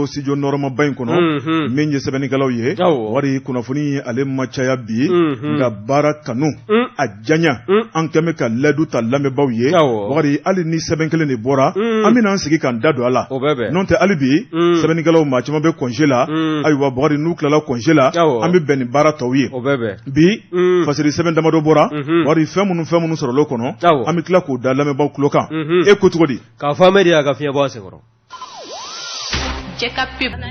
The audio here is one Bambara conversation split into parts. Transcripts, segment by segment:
Info studio nɔrɔmaba in kɔnɔ, min ye sɛbɛnnikɛlaw ye. Wari kunnafoni ale ma caya bi, nka baara kanu a janya, an kɛmɛ ka layidu ta lamɛnbaaw ye. Bakari, hali ni sɛbɛn kelen de bɔra, an bɛna an sigi k'an da don a la. N'o tɛ, hali bi sɛbɛnnikɛlaw maa caman bɛ congé la. Ayiwa Bakari, n'u tilala congé la, an bɛ bɛn ni baara tɔw ye. Bi fasiri sɛbɛn damadɔ bɔra. Wari fɛn minnu sɔrɔla o kɔnɔ, an bɛ tila k'o da lamɛnbaaw tulo kan. E ko cogo di? K'a fɔ Amedi y'a ka fiɲɛ bɔ a senkɔrɔ.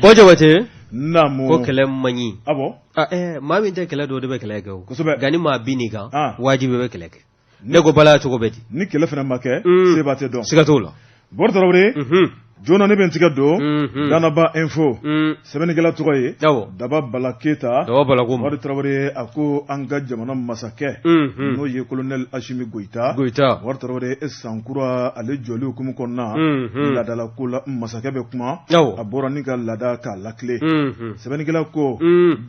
Bɔ Jabate. Naamu. Ko kɛlɛ man ɲi. Ah bon? Maa min tɛ kɛlɛ dɔn, o de bɛ kɛlɛ kɛ o. Kosɛbɛ. Nka ni maa bin n'i kan, wajibi bɛ kɛlɛ kɛ. Ne ko balaya cogo bɛ di? Ni kɛlɛ fana ma kɛ, seba tɛ dɔn. Siga t'o la. Bɔri Tarawele, joona ne bɛ n tigɛ don Danaba Info. Sɛbɛnnikɛla tɔgɔ ye Daba Bala Keyita. Daba Bala ko. Bɔri Tarawele, a ko an ka jamana masakɛ, n'o ye colonel Asimi Goyita. Goyita. Bɔri Tarawele, sankura ale jɔli hukumu kɔnɔna, laadala ko la, masakɛ bɛ kuma. A bɔra ni ka laada k'a lakile. Sɛbɛnnikɛla ko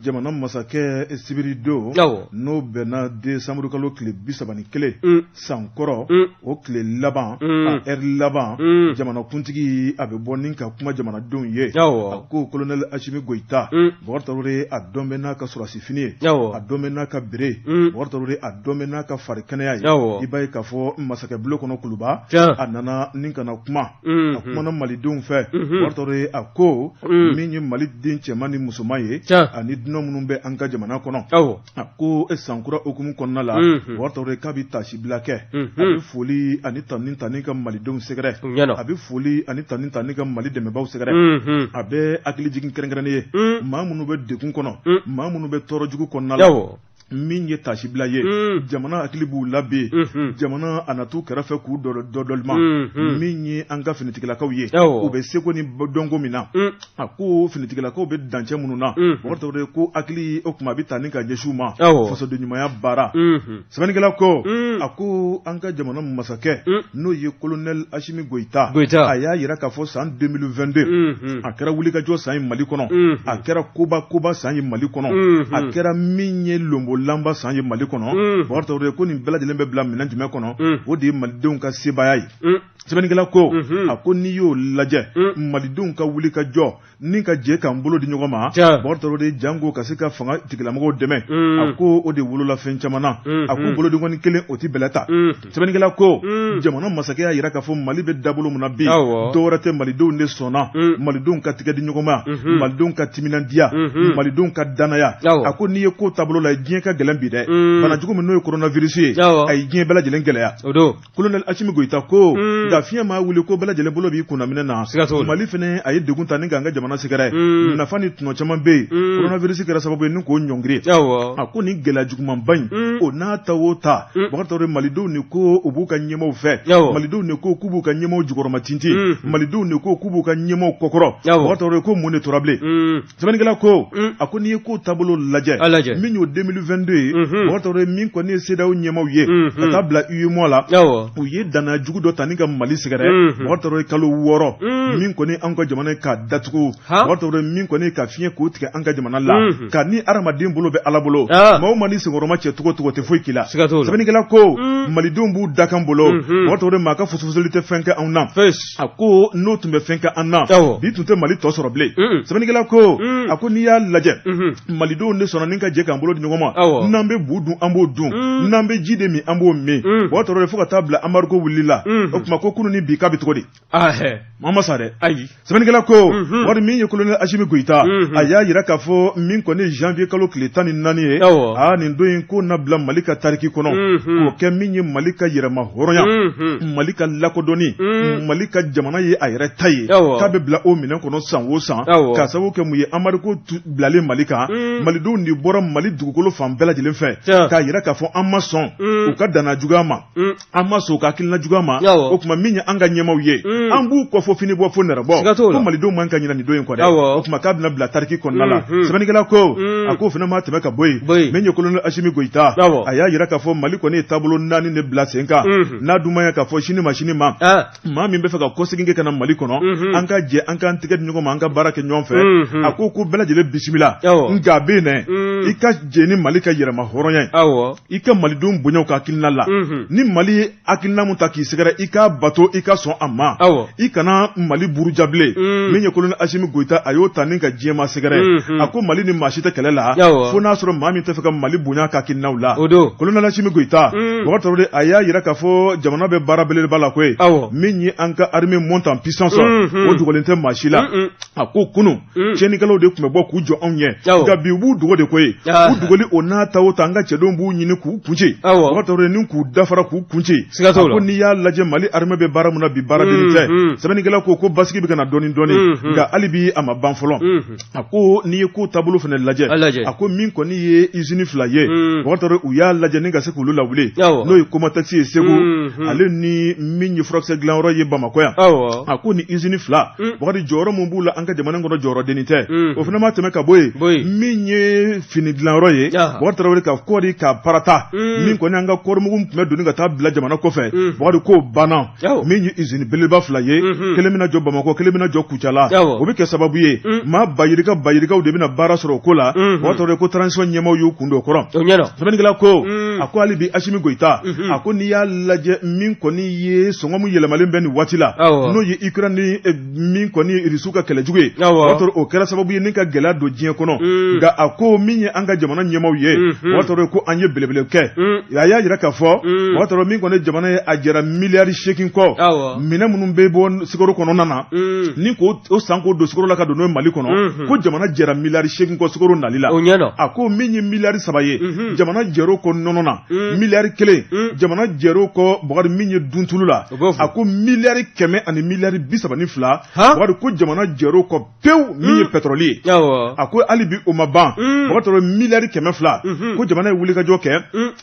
jamana masakɛ sibiri don, n'o bɛnna décembre kalo tile 31, san kɔrɔ o tile laban, a heure laban, jamanakuntigi a bɛ bɔ ni ka kuma jamanadenw ye. A ko colonel Asimi Goyita, Bɔkari Tarawele, a dɔn bɛ n'a ka sɔrɔdasi fini ye, a dɔn bɛ n'a ka bere. Bɔkari Tarawele, a dɔn bɛ n'a ka fari kɛnɛya ye. I b'a ye k'a fɔ masakɛ bulon kɔnɔ Kuluba, a nana ni ka na kuma. A kumana malidenw fɛ. Bɔkari Tarawele, a ko min ye Mali den cɛman ni musoman ye ani dunan minnu bɛ an ka jamana kɔnɔ, a ko sankura hukumu kɔnɔna la, Bɔkari Tarawele, k'a bɛ taasibila kɛ. A bɛ foli ani tanuni ta ni ka malidenw sɛgɛrɛ. A bɛ foli ani tanuni ta ni ka Mali dɛmɛbaaw sɛgɛrɛ. A bɛ hakili jigin kɛrɛnkɛrɛnnen ye maa minnu bɛ degun kɔnɔ, maa minnu bɛ tɔɔrɔ jugu kɔnɔna la. Min ye taasibila ye, jamana hakili b'u la bi. Jamana a na t'u kɛrɛfɛ k'u dɔdɔlima. Min ye an ka finitigilakaw ye, u bɛ seko ni dɔnko min na, a ko finitigilakaw bɛ dancɛ minnu na, Bɔkari Tarawele ko hakili o tuma a bɛ taa ni ka ɲɛsin u ma, fasoden ɲumanya baara. Sɛbɛnnikɛla ko, a ko an ka jamana masakɛ, n'o ye colonel Asimi Goyita, a y'a jira k'a fɔ san 2022 a kɛra wulikajɔ san ye Mali kɔnɔ, a kɛra koba koba san ye Mali kɔnɔ, a kɛra min ye lonbolanba san ye Mali kɔnɔ. Bɔkari Tarawele ko nin bɛɛ lajɛlen bɛ bila minɛn jumɛn kɔnɔ? O de ye malidenw ka sebaaya ye. Sɛbɛnnikɛla ko, a ko n'i y'o lajɛ, malidenw ka wuli ka jɔ ni ka jɛ k'an bolo di ɲɔgɔn ma, Bɔkari Tarawele, janko ka se ka fanga tigilamɔgɔw dɛmɛ, a ko o de wolola fɛn caman na. A ko bolodinkɔni kelen o tɛ bɛlɛ ta. Sɛbɛnnikɛla ko jamana masakɛ y'a jira k'a fɔ Mali bɛ dabolo min na bi, dɔwɛrɛ tɛ, malidenw de sɔnna, malidenw ka tigɛ di ɲɔgɔn ma, malidenw ka timinandiya, malidenw ka danaya. A ko n'i ye ko taabolo la, diɲɛ ka gɛlɛn bi dɛ. Banajugu min n'o ye coronavirus ye, a ye diɲɛ bɛɛ lajɛlen gɛlɛya. Colonel Asimi Goyita ko nka fiɲɛ maa wuli ko bɛɛ lajɛlen bolo b'i kunna minɛ na. Mali fana a ye degun ta ni k'an ka jamana sɛgɛrɛ. Nafa ni tɔnɔ caman bɛ yen, coronavirus kɛra sababu ye ni k'o ɲɔngiri. A ko nin gɛlɛya jugumanba in, o n'a ta o ta, Bɔkari Tarawele, malidenw de ko u b'u ka ɲɛmaaw fɛ, malidenw de ko k'u b'u ka ɲɛmaaw jukɔrɔma tintin, malidenw de ko k'u b'u ka ɲɛmaaw kɔkɔrɔ. Bɔkari Tarawele ko mun de tora bilen? Sɛbɛnnikɛla ko, a ko n'i ye ko taabolo lajɛ, min y'o 2022 ye, Bɔkari Tarawele, min kɔni ye CEDEAO ɲɛmaaw ye ka taa bila UEMOA la, u ye danaya jugu dɔ ta ni ka Mali sɛgɛrɛ. Bɔkari Tarawele, kalo 6 min kɔni an ka jamana k'a datugu, Bɔkari Tarawele, min kɔni ka fiɲɛ k'o tigɛ an ka jamana la, ka ni hadamaden bolo bɛ Ala bolo, maa o maa ni senkɔrɔma cɛ cogo cogo tɛ foyi k'i la. Sɛbɛnnikɛla ko malidenw b'u dakan bolo. Bɔkari Tarawele, maa ka fusufusuli tɛ fɛn kɛ anw na. A ko n'o tun bɛ fɛn kɛ an na, bi tun tɛ Mali tɔ sɔrɔ bilen. Sɛbɛnnikɛla ko, a ko n'i y'a lajɛ, malidenw de sɔnna ni ka jɛ k'an bolo di ɲɔgɔn ma. N'an bɛ bu dun, an b'o dun. N'an bɛ ji de min, an b'o min. Bɔkari Tarawele, fo ka taa bila embargo wulili la, o tuma ko kunun ni bi k'a bɛ cogo di? Maa ma sa dɛ. Ayi. Sɛbɛnnikɛla ko wari min ye colonel Asimi Goyita, a y'a jira k'a fɔ min kɔni ye janvier kalo tile 14 ye, aa nin don in ko na bila Mali ka tariki kɔnɔ, k'o kɛ min ye Mali ka yɛrɛma hɔrɔnya, Mali ka lakodɔnni, Mali ka jamana ye a yɛrɛ ta ye, k'a bɛ bila o minɛn kɔnɔ san o san. K'a sababu kɛ mun ye? Embargo bilalen Mali kan, malidenw de bɔra Mali dugukolo fan bɛɛ lajɛlen fɛ k'a jira k'a fɔ an ma sɔn u ka danaya juguya ma, an ma sɔn u ka hakilina juguya ma. O tuma min ye an ka ɲɛmaaw ye, an b'u kɔ fo fini bɔ fo nɛrɛ bɔ. Ko malidenw man ka ɲinɛ nin don in kɔ dɛ. O tuma k'a bɛna bila tariki kɔnɔna la. Sɛbɛnnikɛla ko, a k'o fana ma tɛmɛ ka bɔ yen, min ye colonel Asimi Goyita, a y'a jira k'a fɔ Mali kɔni ye taabolo naani dilanni de bila sen kan n'a dun ma ɲɛ k'a fɔ sini ma sini ma maa min bɛ fɛ ka kɔsegin kɛ ka na Mali kɔnɔ an ka jɛ an k'an tɛgɛ di ɲɔgɔn ma an ka baara kɛ ɲɔgɔn fɛ a ko ko bɛɛ lajɛlen bisimila nka a bɛ yen dɛ i ka jɛ ni Mali ka yɛrɛma hɔrɔnya ye i ka malidenw bonya u ka hakilina la ni Mali ye hakilina min ta k'i sɛgɛrɛ i k'a bato i ka sɔn a ma i kana Mali buruja bilen min ye kolonɛli Asimi Goyita a y'o ta ni ka diɲɛmaa sɛgɛrɛ a ko Mali ni maa si tɛ kɛlɛ la fo n'a sɔrɔ maa min tɛ fɛ ka Mali bonya ka hakilinaw la kolonɛli Asimi Goyita Bubakari Tarawele a y'a jira k'a fɔ jamana bɛ baara belebeleba la koyi min ye an ka armée montée en puissance o dogolen tɛ maa si la a ko kunun tiɲɛnikɛlaw de tun bɛ bɔ k'u jɔ anw ɲɛ nka bi u b'u dogo de koyi u dogoli o n'a ta o ta an ka cɛdenw b'u ɲini k'u kunci Bubakari Tarawele ni k'u dafara k'u kunci a ko n'i y'a lajɛ Mali armée bɛ baara min na bi baara dennin tɛ sɛbɛnnikɛla ko ko basigi bɛ ka na dɔɔnin dɔɔnin nka hali bi a ma ban fɔlɔ a ko n'i ye ko taabolo fana lajɛ a ko min kɔni ye usine fila ye Bubakari Tarawele u y'a lajɛ ni ka se k'olu lawuli n'o ye Comatex ye Segu ale ni min ye furakisɛ dilanyɔrɔ ye Bamakɔ yan a ko ni usine fila Bubakari jɔyɔrɔ min b'u la an ka jamana kɔnɔ jɔyɔrɔ dennin tɛ o fana ma tɛmɛ ka bɔ yen min ye fini dilanyɔrɔ ye Bubakari Tarawele ka kɔɔri ka parata min kɔni an ka kɔɔrimugu tun bɛ doni ka taa bila jamana kɔfɛ Bubakari k'o banna min ye usine belebeleba fila ye kelen bɛna jɔ Bamakɔ kelen bɛna jɔ Kucala o bɛ kɛ sababu ye maa bayirika bayirikaw de bɛna baara sɔrɔ o ko la Bubakari Tarawele ko transition ɲɛmaaw y'u kun don o kɔrɔ sɛbɛnnikɛla ko a ko hali bi Asimi Goyita a ko n'i y'a lajɛ min kɔni ye sɔngɔ min yɛlɛmalen bɛ nin waati la n'o ye Ukraine ni min kɔni ye Irisiw ka kɛlɛ jugu ye o kɛra sababu ye ni ka gɛlɛya don diɲɛ kɔnɔ nka a ko min ye an ka jamana ɲɛmaaw ye Bubakari Tarawele ko an ye belebele kɛ a y'a jira k'a fɔ Bubakari Tarawele min kɔni jamana ye a jɛra miliyari 8 kɔ minɛn minnu bɛ bɔ sukaro kɔnɔna na ni k'o san k'o don sukaro la ka don n'o ye Mali kɔnɔ ko jamana jɛra miliyari 8 kɔ sukaro nali la a ko min ye miliyari 3 ye jamana jɛr'o kɔ nɔnɔ na miliyari 1 jamana jɛr'o kɔ Bubakari min ye duntulu la a ko miliyari 100 ani miliyari 32 Bubakari ko jamana jɛr'o kɔ pewu min ye pétrole ye a ko hali bi o ma ban Bubakari Tarawele miliyari 200 ko jamana ye wulikajɔ kɛ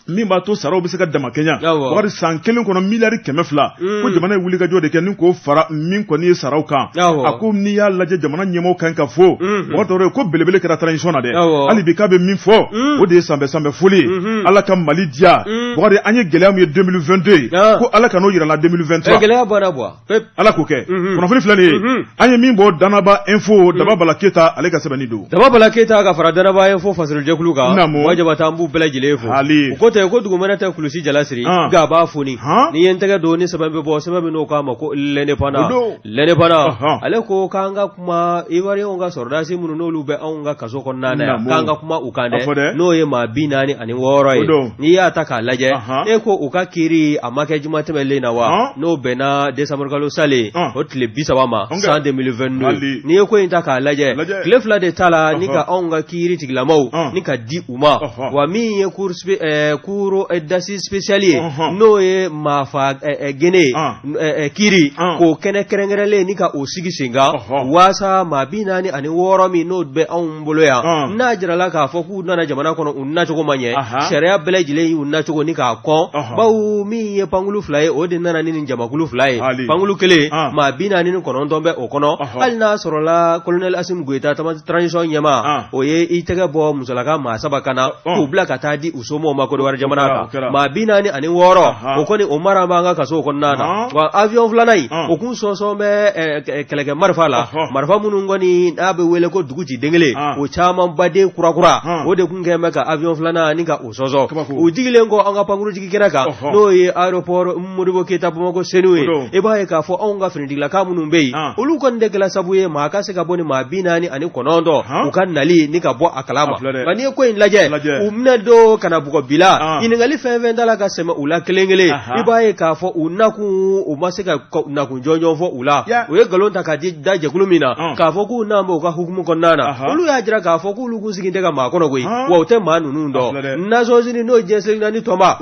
min b'a to saraw bɛ se ka damakɛɲɛ Bubakari san kelen kɔnɔ miliyari 200 ko jamana ye wulikajɔ de kɛ ni k'o fara min kɔni ye saraw kan a ko n'i y'a lajɛ jamana ɲɛmaaw kan ka fo Bubakari Tarawele ko belebele kɛra transition na dɛ hali bi k'a bɛ min fɔ o de ye sanbɛ sanbɛ foli ye Ala ka Mali diya Bubakari an ye gɛlɛya min ye 2022 ye ko Ala kan'o jira an na 2023 gɛlɛya banna bɔ Ala k'o kɛ kunnafoni filɛ nin ye an ye min bɔ Danaba Info Daba Bala Keyita ale ka sɛbɛnni don Daba Bala Keyita ka fara Danaba Info fasirijɛkulu kan Buwa Jabate an b'u bɛɛ lajɛlen fo u ko tɛ ko dugumɛnɛ tɛ kulusi jala siri nka a b'a foni ni ye n tɛgɛ don ni sɛbɛn bɛ bɔ sɛbɛn min n'o k'a ma ko L'Indépendant L'Indépendant ale ko k'an ka kuma Ivoirienw ka sɔrɔdasi minnu n'olu bɛ anw ka kaso kɔnɔna na yan k'an ka kuma u kan dɛ n'o ye maa 46 ye n'i y'a ta k'a lajɛ e ko u ka kiiri a ma kɛ juma tɛmɛnlen na wa n'o bɛnna desanburukalo salen o tile 30 ma san 2022 n'i ye ko in ta k'a lajɛ tile 2 de ta la ni ka anw ka kiiri tigilamaw ni ka di u ma wa min ye cour d'assises spéciale ye n'o ye maafa gɛnɛ ye kiiri k'o kɛnɛ kɛrɛnkɛrɛnlen ni ka o sigi sen kan waasa maa 46 min n'o bɛ anw bolo yan n'a jirala k'a fɔ k'u nana jamana kɔnɔ u nacogo ma ɲɛ sariya bɛɛ lajɛlen y'u nacogo ni k'a kɔn bawo min ye pankulu fila ye o de nana ni nin jamakulu fila ye pankulu kelen maa 49 bɛ o kɔnɔ hali n'a sɔrɔla colonel Asimi Goyita transition ɲɛmaa o ye i tɛgɛ bɔ musalaka maa saba kan na k'u bila ka taa di u somɔgɔw ma Côte d'Ivoire jamana kan maa 46 o kɔni o mara b'an ka kaso kɔnɔna na wa avion filanan in o kun sɔnsɔn bɛ kɛlɛkɛ marifa la marifa minnu kɔni n'a bɛ wele ko dugu ci den kelen o caman baden kurakura o de kun kɛlen bɛ ka avion filanan ni ka o sɔsɔ u jigilen kɔ an ka pankuru jigi kɛnɛ kan n'o ye aéroport Modibo Keyita Bamakɔ Senu ye i b'a ye k'a fɔ anw ka finitigilaka minnu bɛ yen olu kɔni de kɛla sabu ye maa ka se ka bɔ ni maa 49 u ka nali ni ka bɔ a kalama nka n'i ye ko in lajɛ u minɛ don ka na bugɔ bi la ɲininkali fɛn fɛn tala ka sɛmɛ u la kelen kelen i b'a ye k'a fɔ u nakun u ma se ka nakun jɔnjɔn fɔ u la u ye nkalon ta ka di da jɛkulu min na k'a fɔ k'u nan b'u ka hukumu kɔnɔna na olu y'a jira k'a fɔ k'olu kun sigin tɛ ka maa kɔnɔ koyi wa u tɛ maa ninnu dɔn Nations Unies n'o ye diɲɛ seleke naani tɔnba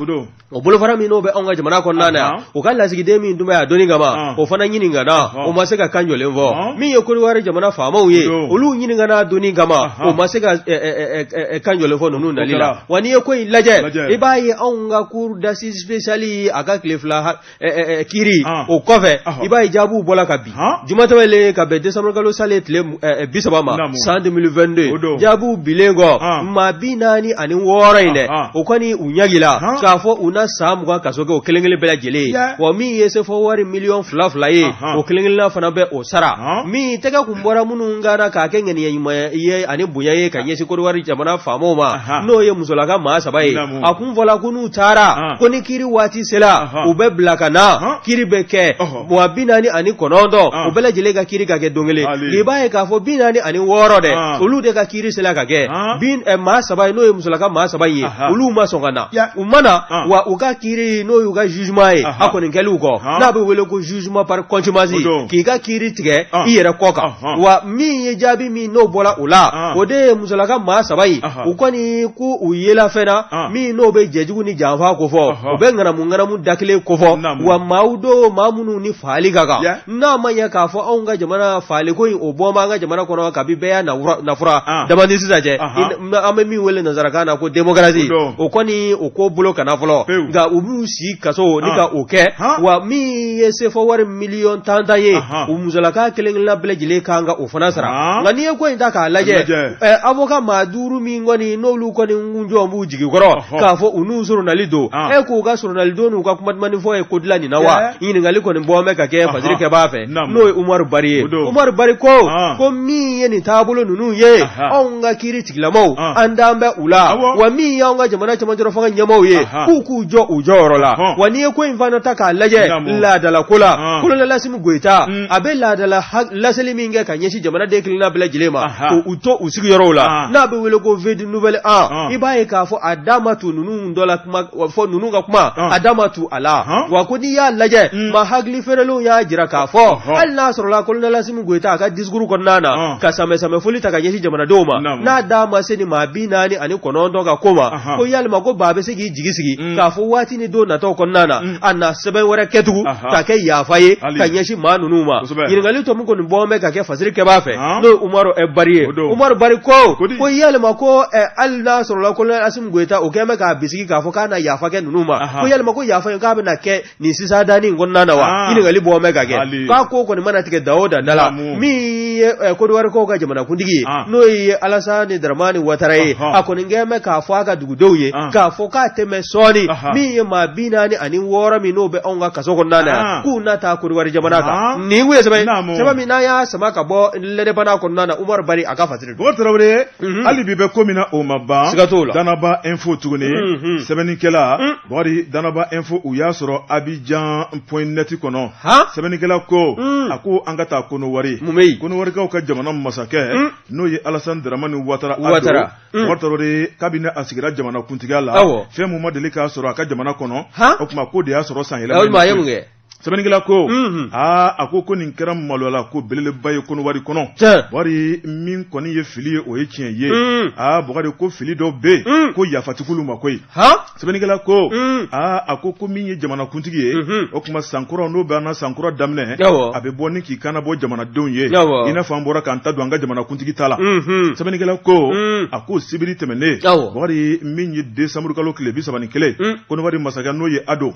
o bolofara min n'o bɛ anw ka jamana kɔnɔna na yan o ka lasigiden min tun bɛ yan doni kama o fana ɲininkana o ma se ka kan jɔlen fɔ min ye Côte d'Ivoire jamana faamaw ye olu ɲininkana doni kama o ma se ka kan jɔlen fɔ ninnu nali la wa n'i ye ko in lajɛ i b'a ye anw ka cour d'assises spéciale a ka tile 2 kiiri o kɔfɛ i b'a ye jaabiw bɔla ka bin juma tɛmɛlen ka bɛn décembre kalo salen tile 30 ma san 2022 jaabiw bilen kɔ maa 46 in dɛ o kɔni u ɲagila k'a fɔ u na san 20 kaso kɛ o kelen kelen bɛɛ lajɛlen ye wa min ye sefa wari miliyɔn fila fila ye o kelen kelenna fana bɛ o sara min tɛgɛ kun bɔra minnu kan na k'a kɛ ŋaniya ɲuman ye ani bonya ye ka ɲɛsin Kɔdiwari jamana faamaw ma n'o ye musolaka maa saba ye a kun fɔla ko n'u taara ko ni kiri waati sera u bɛ bila ka na kiri bɛ kɛ wa 49 u bɛɛ lajɛlen ka kiri ka kɛ don kelen i b'a ye k'a fɔ 46 dɛ olu de ka kiri sera ka kɛ maa saba ye n'o ye musolaka maa saba ye olu ma sɔn ka na u ma na wa u ka kiri n'o y'u ka jugement ye a kɔni kɛli kɔ n'a bɛ wele ko jugement par contumace k'i ka kiri tigɛ i yɛrɛ kɔ kan wa min ye jaabi min n'o bɔra o la o de ye musolaka maa saba in u kɔni ko u yela fɛn na min n'o bɛ jɛjugu ni janfa kofɔ u bɛ ŋanamu ŋanamu da kelen kofɔ wa maaw don maa minnu ni faali ka kan n'a ma ɲɛ k'a fɔ anw ka jamana faaliko in o bɔ b'an ka jamana kɔnɔ kabi bɛɛya nafura dama ni sisan cɛ an bɛ min wele nansarakan na ko démocratie o kɔni o ko bolo kana fɔlɔ nka u b'u si kaso ni ka o kɛ wa min ye sefa wari miliyɔn tan tan ye u musolaka kelen kelenna bɛɛ lajɛlen kan ka o fana sara nka n'i ye ko in ta k'a lajɛ avocat maa duuru min kɔni n'olu kɔni jɔn b'u jigi kɔrɔ k'a fɔ u n'u soronali don e k'u ka soronali don n'u ka kuma dumannin fɔ ye ko dilan nin na wa ɲininkali kɔni bɔ bɛ ka kɛ fasiri kɛbaa fɛ n'o ye Umaru Bari ye Umaru Bari ko ko min ye nin taabolo ninnu ye anw ka kiri tigilamaw an dan bɛ u la wa min y'anw ka jamana cɛmancɛrɔ fanga ɲɛmaaw ye k'u k'u jɔ u jɔyɔrɔ la wa n'i ye ko in fana ta k'a lajɛ laadala ko la kolonɛli Asimi Goyita a bɛ laadala laseli min kɛ ka ɲɛsin jamanaden kelenna bɛɛ lajɛlen ma k'u to u sigiyɔrɔw la n'a bɛ wele ko vœux du nouvel an i b'a ye k'a fɔ a da ma tu ninnu dɔ la kuma fɔ ninnu ka kuma a da ma tu a la wa ko n'i y'a lajɛ maa hakili feerelenw y'a jira k'a fɔ hali n'a sɔrɔla kolonɛli Asimi Goyita a ka discours kɔnɔna na ka sanbɛ sanbɛ foli ta ka ɲɛsin jamanadenw ma n'a da ma se ni maa 49 ka ko ma ko yalima ko baa bɛ se k'i jigi sigi k'a fɔ waati ni don nataw kɔnɔna na a na sɛbɛn wɛrɛ kɛ tugun ka kɛ yafa ye ka ɲɛsin maa ninnu ma ɲininkali tɔ min kɔni bɔ bɛ ka kɛ fasiri kɛbaa fɛ n'o ye Umaru Bari ye Umaru Bari ko ko yalima ko hali n'a sɔrɔla kolonɛli Asimi Goyita o kɛlen bɛ k'a bisigi k'a fɔ k'a na yafa kɛ ninnu ma ko yalima ko yafa in k'a bɛna kɛ nin sisan danni in kɔnɔna na wa ɲininkali bɔ bɛ ka kɛ k'a ko kɔni mana tigɛ da o da da la min ye Kɔdiwarikaw ka jamanakuntigi ye n'o ye Alasani Daramani Watara ye a kɔni kɛlen bɛ k'a fɔ a ka dugudenw ye k'a fɔ k'a tɛ mɛɛn sɔɔni min ye maa 46 min n'o bɛ anw ka kaso kɔnɔna na yan k'u na taa Kɔdiwari jamana kan nin kun ye sɛbɛn sɛbɛn min n'an y'a sama ka bɔ L'Indépendant kɔnɔna na Umaru Bari a ka fasiri Bubakari Tarawele hali bi bɛ ko min na o ma ban siga t'o la Danaba Info tuguni sɛbɛnnikɛla Bukari Danaba Info u y'a sɔrɔ Abidjan point net kɔnɔ sɛbɛnnikɛla ko a ko an ka taa Kɔnɔwari mun bɛ yen Kɔnɔwarikaw ka jamana masakɛ n'o ye Alasani Daramani Watara Watara Bukari Tarawele kabini a sigira jamana kuntigiya la fɛn mun ma deli k'a sɔrɔ a ka jamana kɔnɔ o tuma k'o de y'a sɔrɔ san yɛlɛma a ye mun kɛ Sɛbɛnnikɛla ko aa a ko ko nin kɛra maloyala ko belebeleba ye Kɔnɔwari kɔnɔ Bukari min kɔni ye fili ye o ye tiɲɛ ye aa Bukari ko fili dɔ bɛ yen ko yafa tɛ k'olu ma koyi sɛbɛnnikɛla ko aa a ko ko min ye jamanakuntigi ye o tuma sankura n'o bɛ an na sankura daminɛ a bɛ bɔ ni k'i kan bɔ jamanadenw ye i n'a fɔ an bɔra k'an ta don an ka jamanakuntigi ta la sɛbɛnnikɛla ko a ko sibiri tɛmɛnen Bukari min ye desanburukalo tile 31 Kɔnɔwari masakɛ n'o ye Ado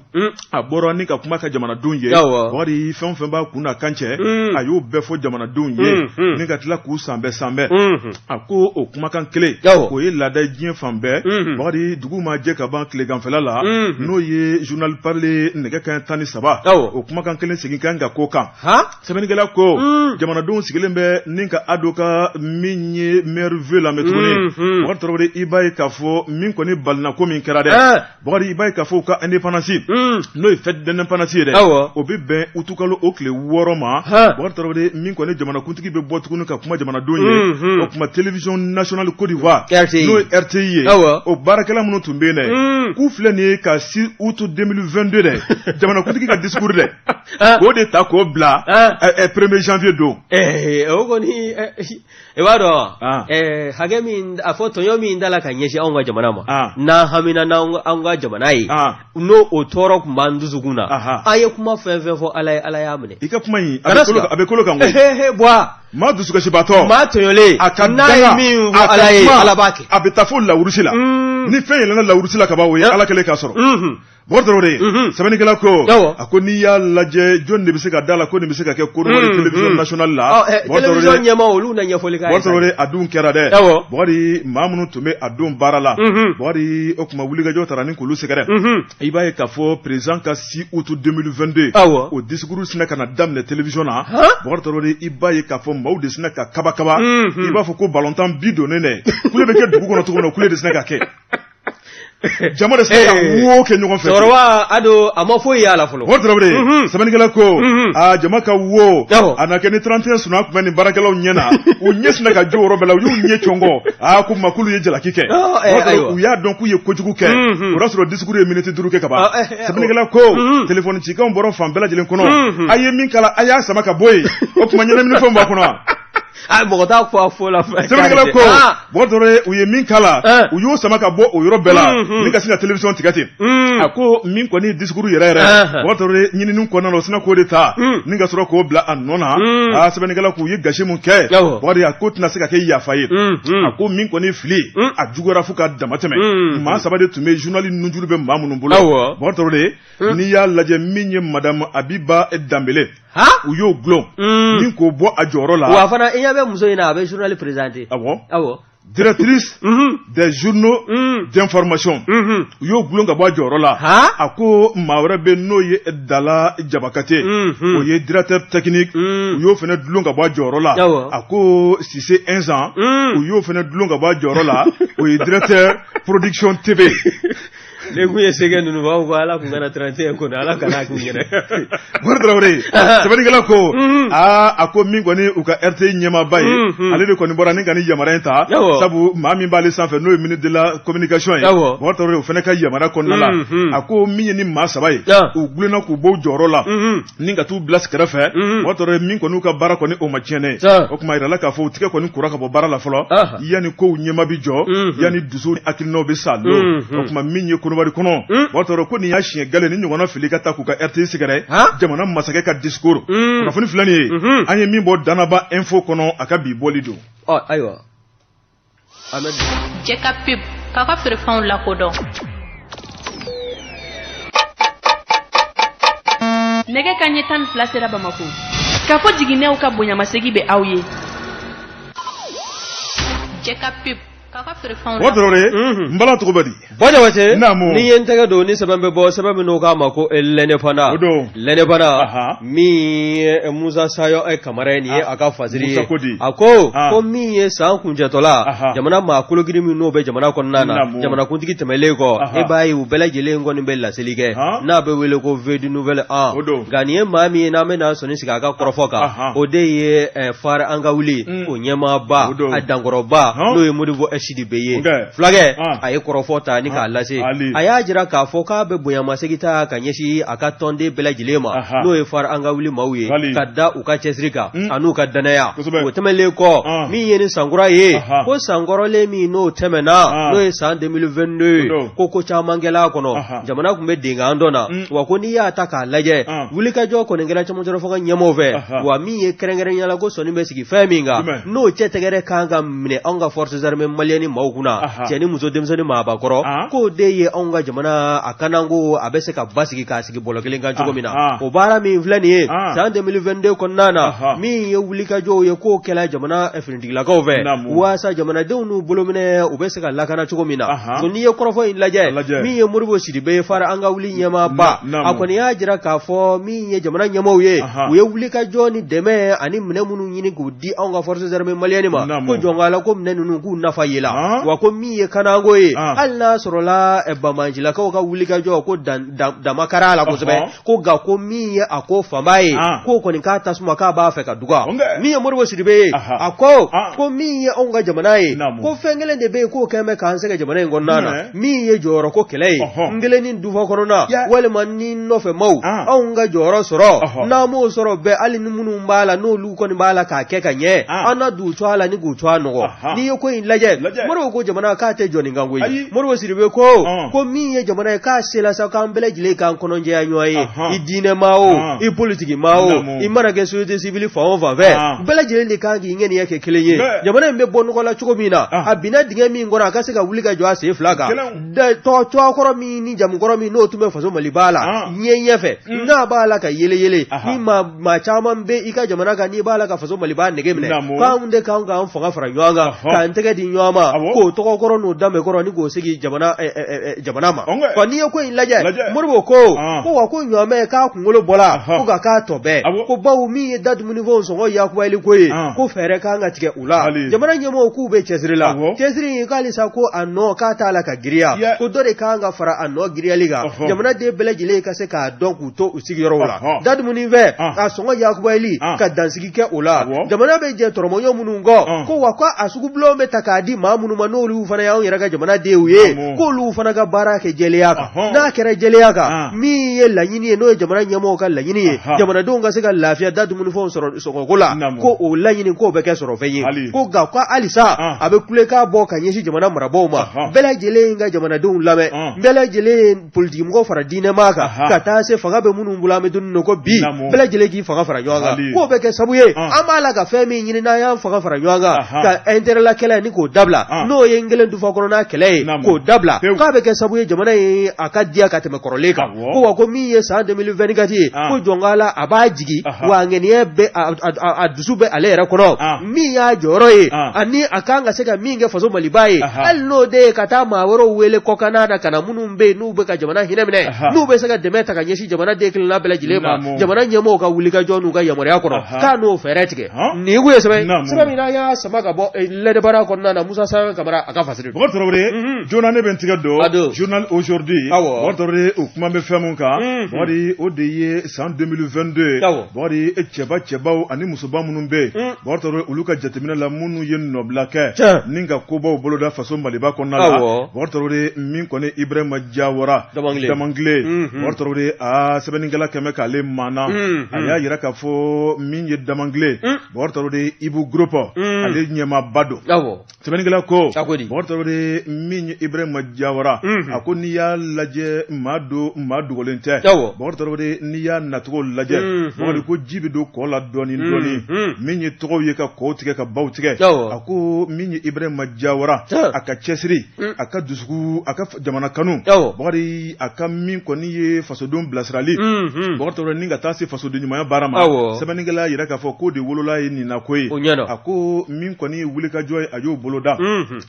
a bɔra ni ka kuma ka jamanadenw ye Bukari fɛn o fɛn b'a kun n'a kan cɛ a y'o bɛɛ fɔ jamanadenw ye ni ka tila k'u sanbɛ sanbɛ a ko o kumakan kelen o ye laada ye diɲɛ fan bɛɛ Bukari dugu ma jɛ ka ban tileganfɛla la n'o ye journal parlé nɛgɛ kanɲɛ 13 o kumakan kelen segin kan ka ko kan sɛbɛnnikɛla ko jamanadenw sigilen bɛ ni ka Ado ka min ye meilleurs vœux lamɛn tuguni Bukari Tarawele i b'a ye k'a fɔ min kɔni balina ko min kɛra dɛ Bakari i b'a ye k'a fɔ u ka indépendance n'o ye fête d'indépendance ye dɛ o bɛ bɛn utukalo o tile 6 ma Bakari Tarawele min kɔni jamanakuntigi bɛ bɔ tuguni ka kuma jamanadenw ye o tuma télévision nationale Côte d'Ivoire n'o ye RTI ye o baarakɛla minnu tun bɛ yen dɛ k'u filɛ nin ye ka 6 août 2022 dɛ jamanakuntigi ka discours dɛ k'o de ta k'o bila premier janvier don o kɔni i b'a dɔn ah. eh, hakɛ min a fɔ tɔɲɔ min da la ka ɲɛsin anw ka jamana ma ah. n'an hamina n'an ka jamana ye ah. n'o o tɔɔrɔ tun b'an dusukun na an ye kuma fɛn fɛn fɔ Ala ye Ala y'a minɛ i ka kuma in a bɛ kolo kan koyi Buwa maa dusukasibatɔ maa tɔɲɔlen a ka n'a ye min fɔ Ala ye Ala b'a kɛ a bɛ taa fo lawurusi la ni fɛn yɛlɛnna lawurusi la ka ban o ye Ala kɛlen k'a sɔrɔ. Bɔkari Tarawele sɛbɛnnikɛla ko a ko n'i y'a lajɛ jɔn de bɛ se ka da la ko nin bɛ se ka kɛ Konowari télévision nationale la télévision ɲɛmaa olu na ɲɛfɔli k'a ye Bɔkari Tarawele a dun kɛra dɛ Bɔkari maa minnu tun bɛ a don baara la Bɔkari o tuma wulikajɔ taara ni k'olu sɛgɛrɛ i b'a ye k'a fɔ président ka 6 août 2022 o discours sinna ka na daminɛ télévision na Bɔkari Tarawele i b'a ye k'a fɔ maaw de sinna ka kaba kaba i b'a fɔ ko balontan bi donnen dɛ kule bɛ kɛ dugu kɔnɔ cogo min na kule de sinna ka kɛ jama de sinna ka wo kɛ ɲɔgɔn fɛ cɛkɔrɔba a don a ma foyi y'a la fɔlɔ Bɔkari Tarawele sɛbɛnnikɛla ko aa jama ka wo a na kɛ ni 31 sunaa tun bɛ nin baarakɛlaw ɲɛ na u ɲɛ sinna ka jɔ o yɔrɔ bɛɛ la u y'u ɲɛ cɔngɔ aa ko ma k'olu ye jalaki kɛ u y'a dɔn k'u ye kojugu kɛ o y'a sɔrɔ discours ye miniti 5 kɛ kaban sɛbɛnnikɛla ko telefɔni cikanw bɔra fan bɛɛ lajɛlen kɔnɔ a ye min kala a y'a sama ka bɔ yen o tuma ɲɛnaminifɛnw b'a kɔnɔ A mɔgɔ t'a fɔ a fɔ la sɛbɛnnikɛla ko Bɔkari Tarawele u ye min kala u y'o sama ka bɔ o yɔrɔ bɛɛ la ni ka sin ka télévision tigɛ ten a ko min kɔni ye discours yɛrɛ yɛrɛ Bɔkari Tarawele ɲinini kɔnɔna na o sinna k'o de ta ni ka sɔrɔ k'o bila a nɔ na aa sɛbɛnnikɛla k'u ye gasi mun kɛ Bɔkari a ko tɛna se ka kɛ yafa ye a ko min kɔni fili a juguyara fo ka dama tɛmɛ maa saba de tun bɛ journal nunjuru bɛ maa minnu bolo Bɔkari Tarawele n'i y'a lajɛ min ye madame Abiba Danbele u y'o dulon ni k'o bɔ a jɔyɔrɔ la wa fana i ɲɛ bɛ muso in na a bɛ journal présenter awɔ directrice des journaux d'information u y'o dulon ka bɔ a jɔyɔrɔ la a ko maa wɛrɛ bɛ n'o ye Dala Jabakate o ye directeur technique u y'o fana dulon ka bɔ a jɔyɔrɔ la a ko Sise Inzan u y'o fana dulon ka bɔ a jɔyɔrɔ la o ye directeur production TV Ne kun ye sɛgɛ ninnu b'a ko ala tun kana 31 kɔnɔ ala kana k'u ɲɛna Bɔkari Tarawele sɛbɛnnikɛla ko aa a ko min kɔni u ka RTI ɲɛmaaba ye ale de kɔni bɔra ni ka nin yamaruya in ta sabu maa min b'ale sanfɛ n'o ye ministre de la communication ye Bɔkari Tarawele o fana ka yamaruya kɔnɔna la a ko min ye ni maa saba ye u dulonna k'u bɔ u jɔyɔrɔ la ni ka t'u bila kɛrɛfɛ Bɔkari Tarawele min kɔni ka baara kɔni o ma tiɲɛ o tuma yirala k'a fɔ u tigɛ kɔni kora ka bɔ baara la fɔlɔ yanni kow ɲɛma bɛ jɔ yanni dusu ni hakilinaw bɛ sa don o tuma min ye Konowari kɔnɔ Bɔkari Tarawele ko nin y'a siɲɛ gale ni ɲɔgɔnna fili ka taa k'u ka RTI sɛgɛrɛ jamana masakɛ ka discours kunnafoni filɛ nin ye an ye min bɔ Danaba info kɔnɔ a ka bi bɔli don ayiwa Cɛ ka pub k'a ka feerefɛnw lakodɔn nɛgɛ kanɲɛ 12 sera Bamakɔ k'a fɔ jiginɛw ka bonyamasegin bɛ aw ye Cɛ ka pub k'a ka feerefɛnw Bɔkari Tarawele n bala tɔgɔ bɛ di Bɔ Jabate ni ye n tɛgɛ don ni sɛbɛn bɛ bɔ sɛbɛn min n'o k'a ma ko l'Indépendant l'Indépendant min ye Musa Sayɔ Kamara ye nin ye a ka fasiri ye a ko ko min ye san kuncɛtɔla jamana maa kologirin min n'o bɛ jamana kɔnɔna na jamanakuntigi tɛmɛlen kɔ e b'a ye u bɛɛ lajɛlen kɔni bɛ laseli kɛ n'a bɛ wele ko vœux du nouvel an nka nin ye maa min ye n'an bɛna sɔnin sigi a ka kɔrɔfɔ kan o de ye FARE an ka wuli o ɲɛmaaba a dankɔrɔba n'o ye Modibo Sidibe ye fulakɛ a ye kɔrɔfɔ ta ni k'a lase a y'a jira k'a fɔ k'a bɛ bonyamasegin ta ka ɲɛsin a ka tɔnden bɛɛ lajɛlen ma n'o ye FARE an ka wuli maaw ye ka da u ka cɛsiri kan an'u ka dannaya o tɛmɛnlen kɔ min ye ni sankura ye ko sankɔrɔlen min n'o tɛmɛna n'o ye san 2022 ye ko ko caman kɛla a kɔnɔ jamana tun bɛ denkan dɔ na wa ko n'i y'a ta k'a lajɛ wulikajɔ kɔni kɛra cɛmancɛrɔ fanga ɲɛmaaw fɛ wa min ye kɛrɛnkɛrɛnya la ko sɔnni bɛ sigi fɛn min kan n'o cɛ tɛgɛrɛ kan ka minɛ anw ka forces armées maliennes maaw kunna cɛ ni muso denmisɛnnin maabakɔrɔ k'o de ye anw ka jamana a kananko a bɛ se ka basigi k'a sigi bɔlɔ kelen kan cogo min na o baara min filɛ nin ye san 2022 kɔnɔna na min ye wulikajɔw ye k'o kɛla jamana finitigilakaw fɛ waasa jamanadenw n'u bolominɛ u bɛ se ka lakana cogo min na n'i ye kɔrɔfɔ in lajɛ min ye Modibo Sidibe ye FARE an ka wuli ɲɛmaaba a kɔni y'a jira k'a fɔ min ye jamana ɲɛmaaw ye u ye wulikajɔ ni dɛmɛ ani minɛn minnu ɲini k'u di anw ka forces armées maliennes ma ko jɔn ko Ala ko minɛn ninnu k'u nafa yela wa ko min ye kananko ye hali n'a sɔrɔla banbaancilakaw ka wulikajɔ ko dama kɛra a la kosɛbɛ ko nka ko min ye a ko fanba ye k'o kɔni k'a tasuma k'a b'a fɛ ka duga min ye Modibo Sidibe ye a ko ko min ye anw ka jamana ye ko fɛn kelen de bɛ yen k'o kɛlen bɛ k'an sɛgɛn jamana in kɔnɔna na min ye jɔyɔrɔ ko kɛlɛ ye n kelen ni dufa kɔnɔna walima ni nɔfɛ maaw anw ka jɔyɔrɔ sɔrɔ n'an m'o sɔrɔ bɛɛ hali ni minnu b'a la n'olu kɔni b'a la k'a kɛ ka ɲɛ an na d'u cogoya la ni k'u cogoya nɔgɔ n'i ye ko in lajɛ Modibo ko jamana k'a tɛ jɔ nin kan koyi. Modibo Sidibe ko ko min ye jamana ye k'a sela sa k'an bɛɛ lajɛlen k'an kɔnɔjɛya ɲɔgɔn ye, i diinɛmaa o, i politiki maa o, i mana kɛ société civile fan o fan fɛ, bɛɛ lajɛlen de kan k'i ŋaniya kɛ kelen ye. Jamana in bɛ bɔ nɔgɔ la cogo min na, a binna dingɛ min kɔnɔ, a ka se ka wuli ka jɔ a sen fila kan. Tɔgɔ kɔrɔ min ni jamu kɔrɔ min n'o tun bɛ faso Maliba la ɲɛ ɲɛfɛ, n'a b'a la ka yele yele ni maa caman bɛ i ka jamana kan, n'i b'a la ka faso Maliba nege minɛ, k'anw de kan k'an fanga fara ɲɔgɔn kan, k'an tɛgɛ di ɲɔgɔn ma, k'o tɔgɔ kɔrɔ n'o danbe kɔrɔ ni k'o segin jamana ma. N'i ye ko in lajɛ, Modibo ko ko wa ko ɲɔgɔmɛ k'a kunkolo bɔla ko ka k'a tɔ bɛɛ, ko bawo min ye da dumunifɛnw sɔngɔ yakubayali ko ye, ko fɛɛrɛ kan ka tigɛ u la. Jamana ɲɛmɔgɔw k'u bɛ cɛsiri la, cɛsiri in k'alisa ko a nɔ k'a t'a la ka giriya, ko dɔ de kan ka fara a nɔ giriyali kan, jamanaden bɛɛ lajɛlen ka se k'a dɔn k'u to u sigiyɔrɔw la. Da dumunifɛn a sɔngɔ yakubayali ka dansigi kɛ o la. Jamana bɛ jɛ tɔrɔmɔɲɔ minnu kɔ, ko wa ko a sugubulon bɛ ta k'a di maa minnu ma, n'olu fana y'anw yɛrɛ ka jamanadenw ye, k'olu fana ka baara kɛ jɛlenya kan. N'a kɛra jɛlenya kan, min ye laɲini ye, n'o ye jamana ɲɛmɔgɔw ka laɲini ye, jamanadenw ka se ka lafiya da dumunifɛnw sɔrɔ sɔngɔko la, ko o laɲini k'o bɛ kɛ sɔrɔfɛn ye. Ko nka ko halisa a bɛ kulekan bɔ ka ɲɛsin jamana marabaaw ma, bɛɛ lajɛlen ka jamanadenw lamɛn, bɛɛ lajɛlen politikimɔgɔw fara diinɛmaa kan, ka taa se fanga bɛ minnu bolo an bɛ don min na ko bi, bɛɛ lajɛlen k'i fanga fara ɲɔgɔn kan, k'o bɛ kɛ sabu ye an b'a la ka fɛn min ɲini n'an y'an fanga fara ɲɔgɔn kan, ka intérêt la kɛlɛ ni k'o dabila, n'o ye n kelen dufa kɔnɔna kɛlɛ ye, k'o dabila, k'a bɛ kɛ sabu ye jamana ye a ka diya ka tɛmɛ kɔrɔlen kan. Ko wa ko min ye san 2024 ye, ko jɔnkala a b'a jigi wa a ŋaniya bɛ a dusu bɛ ale yɛrɛ kɔnɔ, min y'a jɔyɔrɔ ye ani a kan ka se ka min kɛ faso Maliba ye, hali n'o de ye ka taa maa wɛrɛw wele kɔkanna na ka na, minnu bɛ yen n'u bɛ ka jamana hinɛ minɛ, n'u bɛ se ka dɛmɛ ta ka ɲɛsin jamana den kelenna bɛɛ lajɛlen ma, jamana ɲɛmɔgɔw ka wulikajɔ n'u ka yamaruya kɔnɔ, k'a n'o fɛɛrɛ tigɛ. Nin kun ye sɛbɛn sɛbɛn min n'an y'a sama ka bɔ L'Indépendant kɔnɔna na, Musa Sanka Kamara a ka fasiri. Bɔkari Tarawele, joona ne bɛ n tigɛ don journal Aujourd'hui. Bɔkari Tarawele, o kuma bɛ fɛn mun kan, Bɔkari, o de ye san 2022, Bɔkari, cɛba cɛbaw ani musoba minnu bɛ yen, Bɔkari Tarawele, olu ka jateminɛ la, minnu ye nɔbila kɛ ni ka kobaw boloda faso Maliba kɔnɔna la. Bɔkari Tarawele, min kɔni Ibrahima Jawara Damangile, Bɔkari Tarawele, aa sɛbɛnnikɛla kɛmɛ k'ale maana, a y'a jira k'a fɔ min ye Damangile, Bɔkari Tarawele, Ibu Groupe ale ɲɛmaaba don. Sɛbɛnnikɛla ko, Bɔkari Tarawele, min ye Ibrahima Jawara, a ko n'i y'a lajɛ, maa don maa dogolen tɛ. Bɔkari Tarawele, n'i y'a nacogo lajɛ, Bɔkari, ko ji bɛ don kɔ la dɔɔnin dɔɔnin. Min ye tɔgɔw ye ka kɔw tigɛ ka baw tigɛ, a ko min ye Ibrahima Jawara, a ka cɛsiri, a ka dusu, a ka jamana kanu, Bɔkari, a ka min kɔni ye fasodenw bilasirali, Bɔkari Tarawele, ni ka taa se fasoden ɲumanya baara ma, sɛbɛnnikɛla y'a jira k'a fɔ k'o de wolola ye nin na ko ye. A ko min kɔni ye wulikajɔ ye, a y'o boloda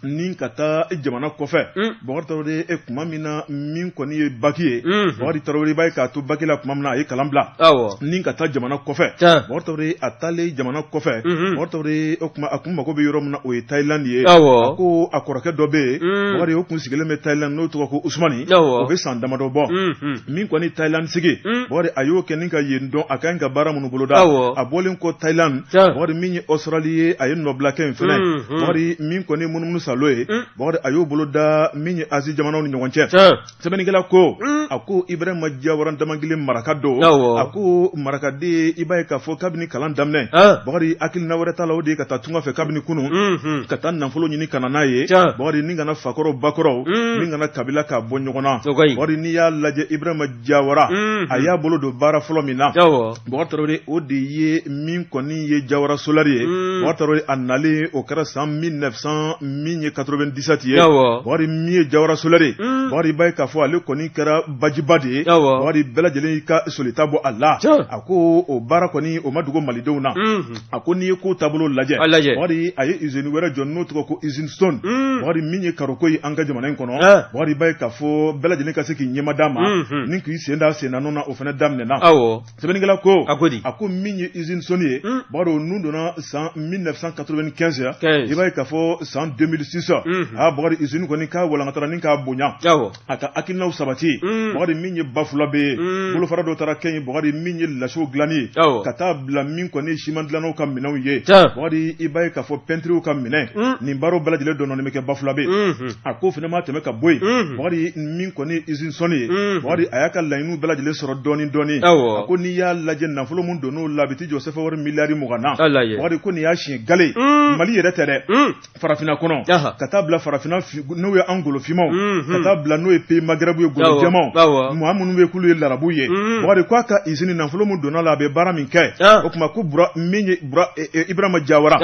ni ka taa jamana kɔfɛ. Bɔkari Tarawele, e tuma min na min kɔni ye baki ye, Bɔkari Tarawele, b'a ye k'a to baki la tuma min na, a ye kalan bila ni ka taa jamana kɔfɛ. Bɔkari Tarawele, a taalen jamana kɔfɛ, Bɔkari Tarawele, o tuma a kun mago bɛ yɔrɔ min na, o ye Thaïlande ye. A ko a kɔrɔkɛ dɔ bɛ yen, Bɔkari, o kun sigilen bɛ Thaïlande, n'o tɔgɔ ko Usumani, o bɛ san damadɔ bɔ. Min kɔni Thaïlande sigi, Bɔkari, a y'o kɛ ni ka yen dɔn, a ka ɲi ka baara minnu boloda. A bɔlen kɔ Thaïlande, Bɔkari, min ye Australie ye, a ye nɔbila kɛ yen fɛnɛ. Bɔkari, min kɔni munumunu salo ye, Bɔkari, a y'o boloda min ye Asie jamanaw ni ɲɔgɔn cɛ. Sɛbɛnnikɛla ko, a ko Ibrahima Jawara Damangile maraka don. A ko marakaden, i b'a ye k'a fɔ kabini kalan daminɛ, Bɔkari, hakilina wɛrɛ t'a la, o de ye ka taa tunga fɛ kabini kunun, ka taa nafolo ɲini ka na n'a ye, Bɔkari, ni ka na fakɔrɔw bakɔrɔw ni ka na kabila k'a bɔ ɲɔgɔn na. Bɔkari, n'i y'a lajɛ, Ibrahima Jawara, a y'a bolo don baara fɔlɔ min na, Bɔkari Tarawele, o de ye min kɔni ye Jawara Solaire ye. Bɔkari Tarawele, a nalen, o kɛra san 1900 min ye 97 ye. Bɔkari, min ye Jawara Solaire ye, Bɔkari, i b'a ye k'a fɔ ale kɔni kɛra bajiba de ye. Bɔkari, bɛɛ lajɛlen y'i ka solita bɔ a la. A ko o baara kɔni, o ma dogo malidenw na. A ko n'i ye ko taabolo lajɛ, Bɔkari, a ye usine wɛrɛ jɔ n'o tɔgɔ ko usine Stone. Bɔkari, min ye karoko ye an ka jamana in kɔnɔ, Bɔkari, i b'a ye k'a fɔ bɛɛ lajɛlen ka se k'i ɲɛmada ma ni k'i sen da sen na nɔ na, o fana daminɛna. Sɛbɛnnikɛla ko, a ko min ye usine Stone ye, Bɔkari, o nun donna san 1995, i b'a ye k'a fɔ san 2006, aa Bɔkari, usine kɔni k'a walankatara ni k'a bonya, a ka hakilinaw sabati. Bɔkari, min ye Bafulabe ye, bolofara dɔ taara kɛ yen, Bɔkari, min ye lasiw dilanni ye, ka taa bila min kɔni ye siman dilannaw ka minɛnw ye, Bɔkari, i b'a ye k'a fɔ pɛntiriw ka minɛn, nin baaraw bɛɛ lajɛlen dɔɔnin bɛ kɛ Bafulabe. A ko fana ma tɛmɛ ka bɔ yen, Bɔkari, min kɔni ye usine Stone ye, Bɔkari, a y'a ka laɲiniw bɛɛ lajɛlen sɔrɔ dɔɔnin dɔɔnin. A ko n'i y'a lajɛ, nafolo min donn'o la, a bɛ t'i jɔ sefa wari miliyari 20 na. Bɔkari, ko nin y'a siɲɛ gale, Mali yɛrɛ tɛ dɛ, farafin farafinna kɔnɔ ka taa bila farafinna n'o ye an golofinmaw ka taa bila n'o ye pays Maghreb ye golo jɛmanw maa minnu bɛ k'olu ye larabu ye Bakari ko a ka usine nafolo min donna la a bɛ baara min kɛ o tuma ko bura min ye bura Ibrahima Jawara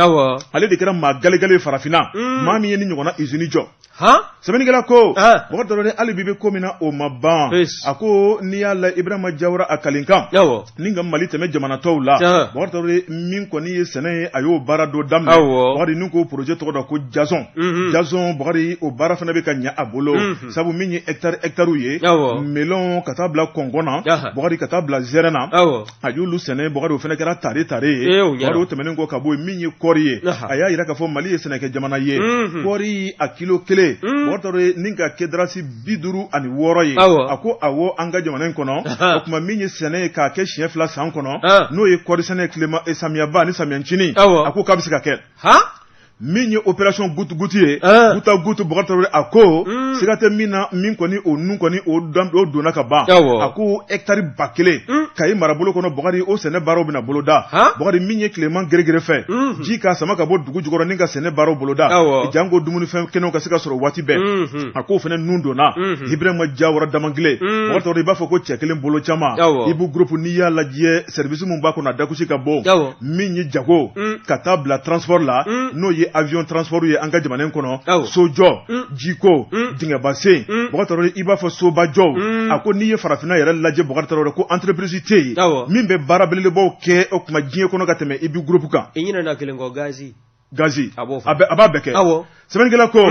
ale de kɛra maa galegale ye farafinna maa min ye nin ɲɔgɔnna usine jɔ sɛbɛnnikɛla ko Bubakari Tarawele hali bi bɛ ko min na o ma ban a ko n'i y'a la Ibrahima Jawara a kalenkan ni ka Mali tɛmɛ jamana tɔw la Bubakari Tarawele min kɔni ye sɛnɛ ye a y'o baara dɔ daminɛ Bubakari ni k'o projet tɔgɔ da ko Jason Jason Bubakari o baara fana bɛ ka ɲɛ a bolo sabu min ye hectare hectarew ye melon ka taa bila kɔnkɔn na Bubakari ka taa bila zɛrɛn na a y'olu sɛnɛ Bubakari o fana kɛra tare tare ye Bubakari o tɛmɛnen kɔ ka bɔ yen min ye kɔɔri ye a y'a jira k'a fɔ Mali ye sɛnɛkɛ jamana ye kɔɔri a kilo kelen Bubakari Tarawele ni ka kɛ dalasi 56 ye a ko awɔ an ka jamana in kɔnɔ o tuma min ye sɛnɛ ye k'a kɛ siɲɛ 2 san kɔnɔ n'o ye kɔɔri sɛnɛ tilema samiyaba ni samiya ncinin a ko k'a bɛ se ka kɛ min ye opération goutte goutte ye goutte à goutte Bubakari Tarawele a ko siga tɛ min na min kɔni o nun kɔni o donna ka ban a ko hectare 1000 Kayi marabolo kɔnɔ Bubakari o sɛnɛ baaraw bɛna boloda Bubakari min ye tilema gɛrɛgɛrɛ fɛ ji k'a sama ka bɔ dugu jukɔrɔ ni ka sɛnɛ baaraw boloda janko dumunifɛn kɛnɛw ka se ka sɔrɔ waati bɛɛ a k'o fana nun donna Ibrahima Jawara Damangile Bubakari Tarawele i b'a fɔ ko cɛ kelen bolo caman Ibu Group n'i y'a lajɛ service min b'a kɔnɔ a dakusi ka bon min ye jago ka taa bila transport la n'o ye avion transport ye an ka jamana in kɔnɔ sojɔ jiko dingɛbasen Bubakari Tarawele i b'a fɔ sobajɔw a ko n'i ye farafinna yɛrɛ lajɛ Bubakari Tarawele ko entreprise tɛ yen min bɛ baara belebelebaw kɛ o tuma diɲɛ kɔnɔ ka tɛmɛ Ibu Group kan. I ɲinɛna kelen kɔ gazi. Gazi a b'a bɛɛ kɛ sɛbɛnnikɛla ko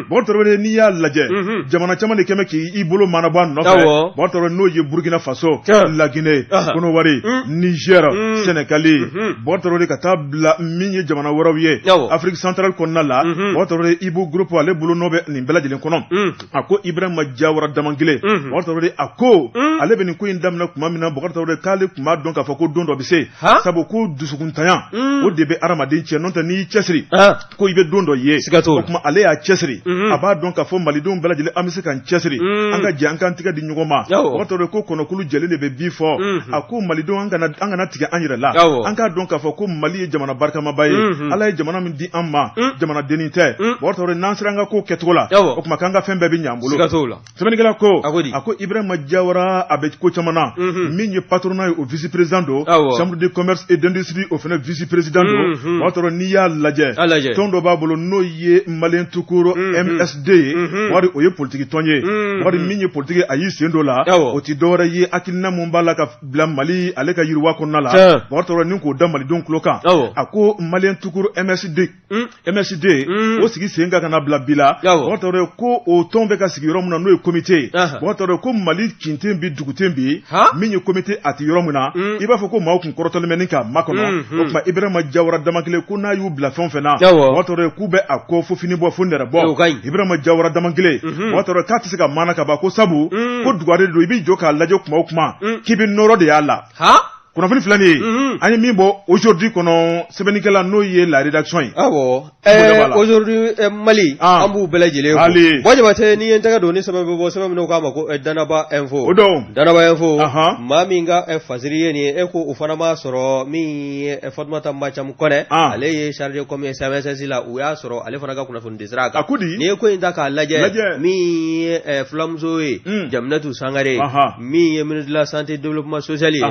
Bubakari Tarawele n'i y'a lajɛ jamana caman de kɛmɛ k'i bolo maanabɔ a nɔfɛ Bubakari Tarawele n'o ye Burukina Faso Laginɛ Kɔnɔwari Niger Sɛnɛgali Bubakari Tarawele ka taa bila min ye jamana wɛrɛw ye Afrique centrale kɔnɔna la Bubakari Tarawele Ibu Group ale bolo nɔ bɛ nin bɛɛ lajɛlen kɔnɔ a ko Ibrahima Jawara Damangile Bubakari Tarawele a ko ale bɛ nin ko in daminɛ tuma min na Bubakari Tarawele k'ale tun b'a dɔn k'a fɔ ko don dɔ bɛ se sabu ko dusukuntanya o de bɛ hadamaden cɛ n'o tɛ n'i y'i cɛsiri ko i bɛ don dɔ ye o tuma ale y'a cɛsiri a b'a dɔn k'a fɔ malidenw bɛɛ lajɛlen an bɛ se k'an cɛsiri an ka jɛ an k'an tɛgɛ di ɲɔgɔn ma Bubakari Tarawele ko kɔnɔkulu jɛlen de bɛ bi fɔ a ko malidenw an kana tigɛ an yɛrɛ la an k'a dɔn k'a fɔ ko Mali ye jamana barikamaba ye Ala ye jamana min di an ma jamana dennin tɛ Bubakari Tarawele n'an sera an ka ko kɛcogo la o tuma k'an ka fɛn bɛɛ bɛ ɲɛ an bolo sɛbɛnnikɛla ko a ko Ibrahima Jawara a bɛ ko caman na min ye patronat ye o vice président don chambre de commerce et d'industrie o fana vice président don Bubakari Tarawele n'i y'a lajɛ tɔn dɔ b'a bolo n'o ye Malien tout court MSD ye Bubakari o ye politiki tɔn ye Bubakari min ye politiki a y'i sen don la o tɛ dɔwɛrɛ ye hakilina mun b'a la ka bila Mali ale ka yiriwa kɔnɔna la Bubakari Tarawele ni k'o da malidenw tulo kan a ko Malien tout court MSD MSD o sigi sen kan ka na bila bi la Bubakari Tarawele ko o tɔn bɛ ka sigi yɔrɔ min na n'o ye comité ye Bubakari Tarawele ko Mali kin tɛ bi dugu tɛ bi min ye comité a tɛ yɔrɔ min na i b'a fɔ ko maaw kun kɔrɔtɔlen bɛ ni k'a makɔnɔ o tuma Ibrahima Jawara Damangile ko n'a y'u bila fɛn o fɛn na Bubakari Tarawele k'u bɛ a kɔ fo fini bɔ fo nɛrɛ bɔ Ibrahima Jawara Damangile Bubakari Tarawele k'a tɛ se ka maana ka ban ko sabu ko dugware don i b'i jɔ k'a lajɛ kuma o kuma k'i bɛ nɔrɔ de y'a la kunnafoni filɛ nin ye an ye min bɔ aujourd'hui kɔnɔ sɛbɛnnikɛla n'o ye la rédaction ye awɔ aujourd'hui Mali an b'u bɛɛ lajɛlen fo Buwa Jabatɛ n'i ye n tɛgɛ don ni sɛbɛn bɛ bɔ sɛbɛn min k'a ma ko Danaba info o don Danaba info maa min ka fasiri ye nin ye e ko o fana b'a sɔrɔ min ye Fatumata Macamu Kɔnɛ ale ye chargé com ye CMSS la u y'a sɔrɔ ale fana ka kunnafoni sira kan a ko di n'i ye ko in ta k'a lajɛ min ye fulamuso ye Jaminatu Sangare min ye ministre de la santé développement social ye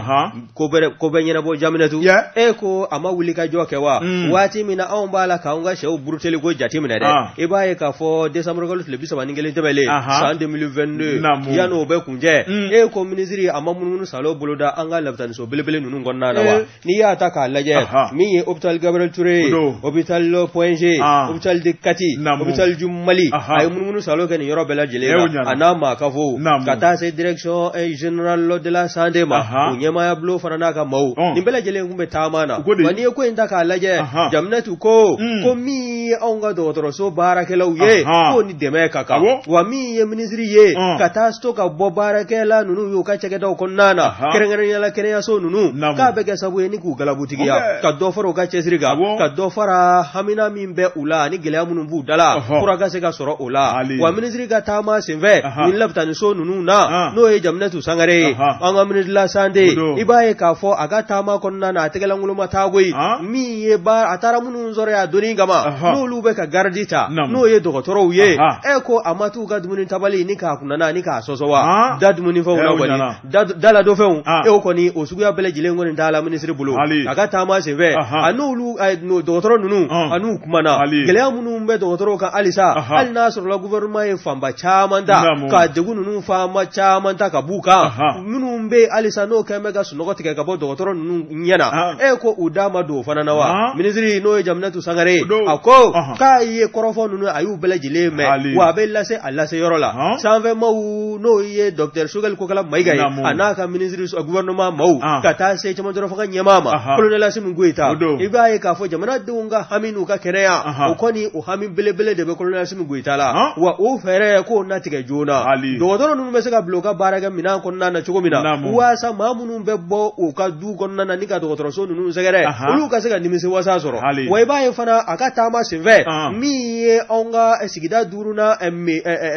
ko bɛɛ ɲɛnabɔ Jaminatu e ko a ma wuli ka jɔ kɛ wa waati min na anw b'a la k'anw ka sɛw buruteli ko jateminɛ dɛ i b'a ye k'a fɔ décembre kalo tile 31 tɛmɛlen san 2022 yanni o bɛ kuncɛ e ko minisiri a ma munumunu salo boloda an ka lapitaniso belebele ninnu kɔnɔna na wa N'i y'a ta k'a lajɛ min ye hôpital Gabriel Touré ye hôpital Point G hôpital de Kati hôpital du Mali a ye munumunu salo kɛ nin yɔrɔ bɛɛ lajɛlen na a n'a maa kafo ka taa se direction générale de la santé ma o ɲɛmaaya bulon fana n'a ka maaw nin bɛɛ lajɛlen tun bɛ taama na wa n'i ye ko in ta k'a lajɛ Jaminatu ko ko min ye anw ka dɔgɔtɔrɔso baarakɛlaw ye k'o ni dɛmɛ ka kan wa min ye minisiri ye ka taa to ka bɔ baarakɛla ninnu ye u ka cakɛdaw kɔnɔna na kɛrɛnkɛrɛnnenya la kɛnɛyaso ninnu k'a bɛ kɛ sababu ye ni k'u galabutigiya ka dɔ fara u ka cɛsiri kan ka dɔ fara hamina min bɛ u la ani gɛlɛya minnu b'u da la fura ka se ka sɔrɔ o la wa minisiri ka taama senfɛ nin lapitaniso ninnu na n'o ye Jaminatu Sangare ye an ka ministre de la santé i b'a ye k'a fɔ a ka taama kɔnɔna na, a tɛgɛlankolon ma taa koyi. Min ye a taara minnu sɔrɔ yen a donni kama, n'olu bɛ ka garidi ta, n'o ye dɔgɔtɔrɔw ye, e ko a ma t'u ka dumuni tabali ni k'a kunnana ni k'a sɔsɔ wa? Da dumunifɛnw na kɔni, daladonfɛnw, e o kɔni o suguya bɛɛ lajɛlen kɔni t'a la minisiri bolo. A ka taama senfɛ, a n'olu dɔgɔtɔrɔ ninnu, a n'u kumana gɛlɛya minnu bɛ dɔgɔtɔrɔw kan halisa, hali n'a sɔrɔla gouvernement ye fanba caman ta ka degun ninnu fanba caman ta ka b'u kan, minnu bɛ halisa n'o kɛlen bɛ ka sunɔgɔ tigɛ ka bɔ dɔgɔtɔrɔ ninnu ɲɛ na, e ko u da ma don o fana na wa? Minisiri, n'o ye Jaminatu Sangare ye, a ko k'a ye kɔrɔfɔ ninnu, a y'u bɛɛ lajɛlen mɛn, wa a bɛ lase a lase yɔrɔ la sanfɛmaaw, n'o ye docteur Sogɛli Kokala Mayiga ye, a n'a ka minisiri gouvernement maaw, ka taa se cɛmancɛrɔ fanga ɲɛmaa ma, colonel Asimi Goyita. I b'a ye k'a fɔ jamanadenw ka hami n'u ka kɛnɛya, o kɔni o hami belebele de bɛ colonel Asimi Goyita la, wa o fɛɛrɛ k'o na tigɛ joona, dɔgɔtɔrɔ ninnu bɛ se ka bila u ka baarakɛ minɛn kɔnɔna na cogo min na, waasa maa minnu bɛ bɔ u ka du kɔnɔna na ni ka dɔgɔtɔrɔso ninnu sɛgɛrɛ, olu ka se ka nimisi wasa sɔrɔ. Wa i b'a ye fana, a ka taama senfɛ, min ye anw ka sigida duurunan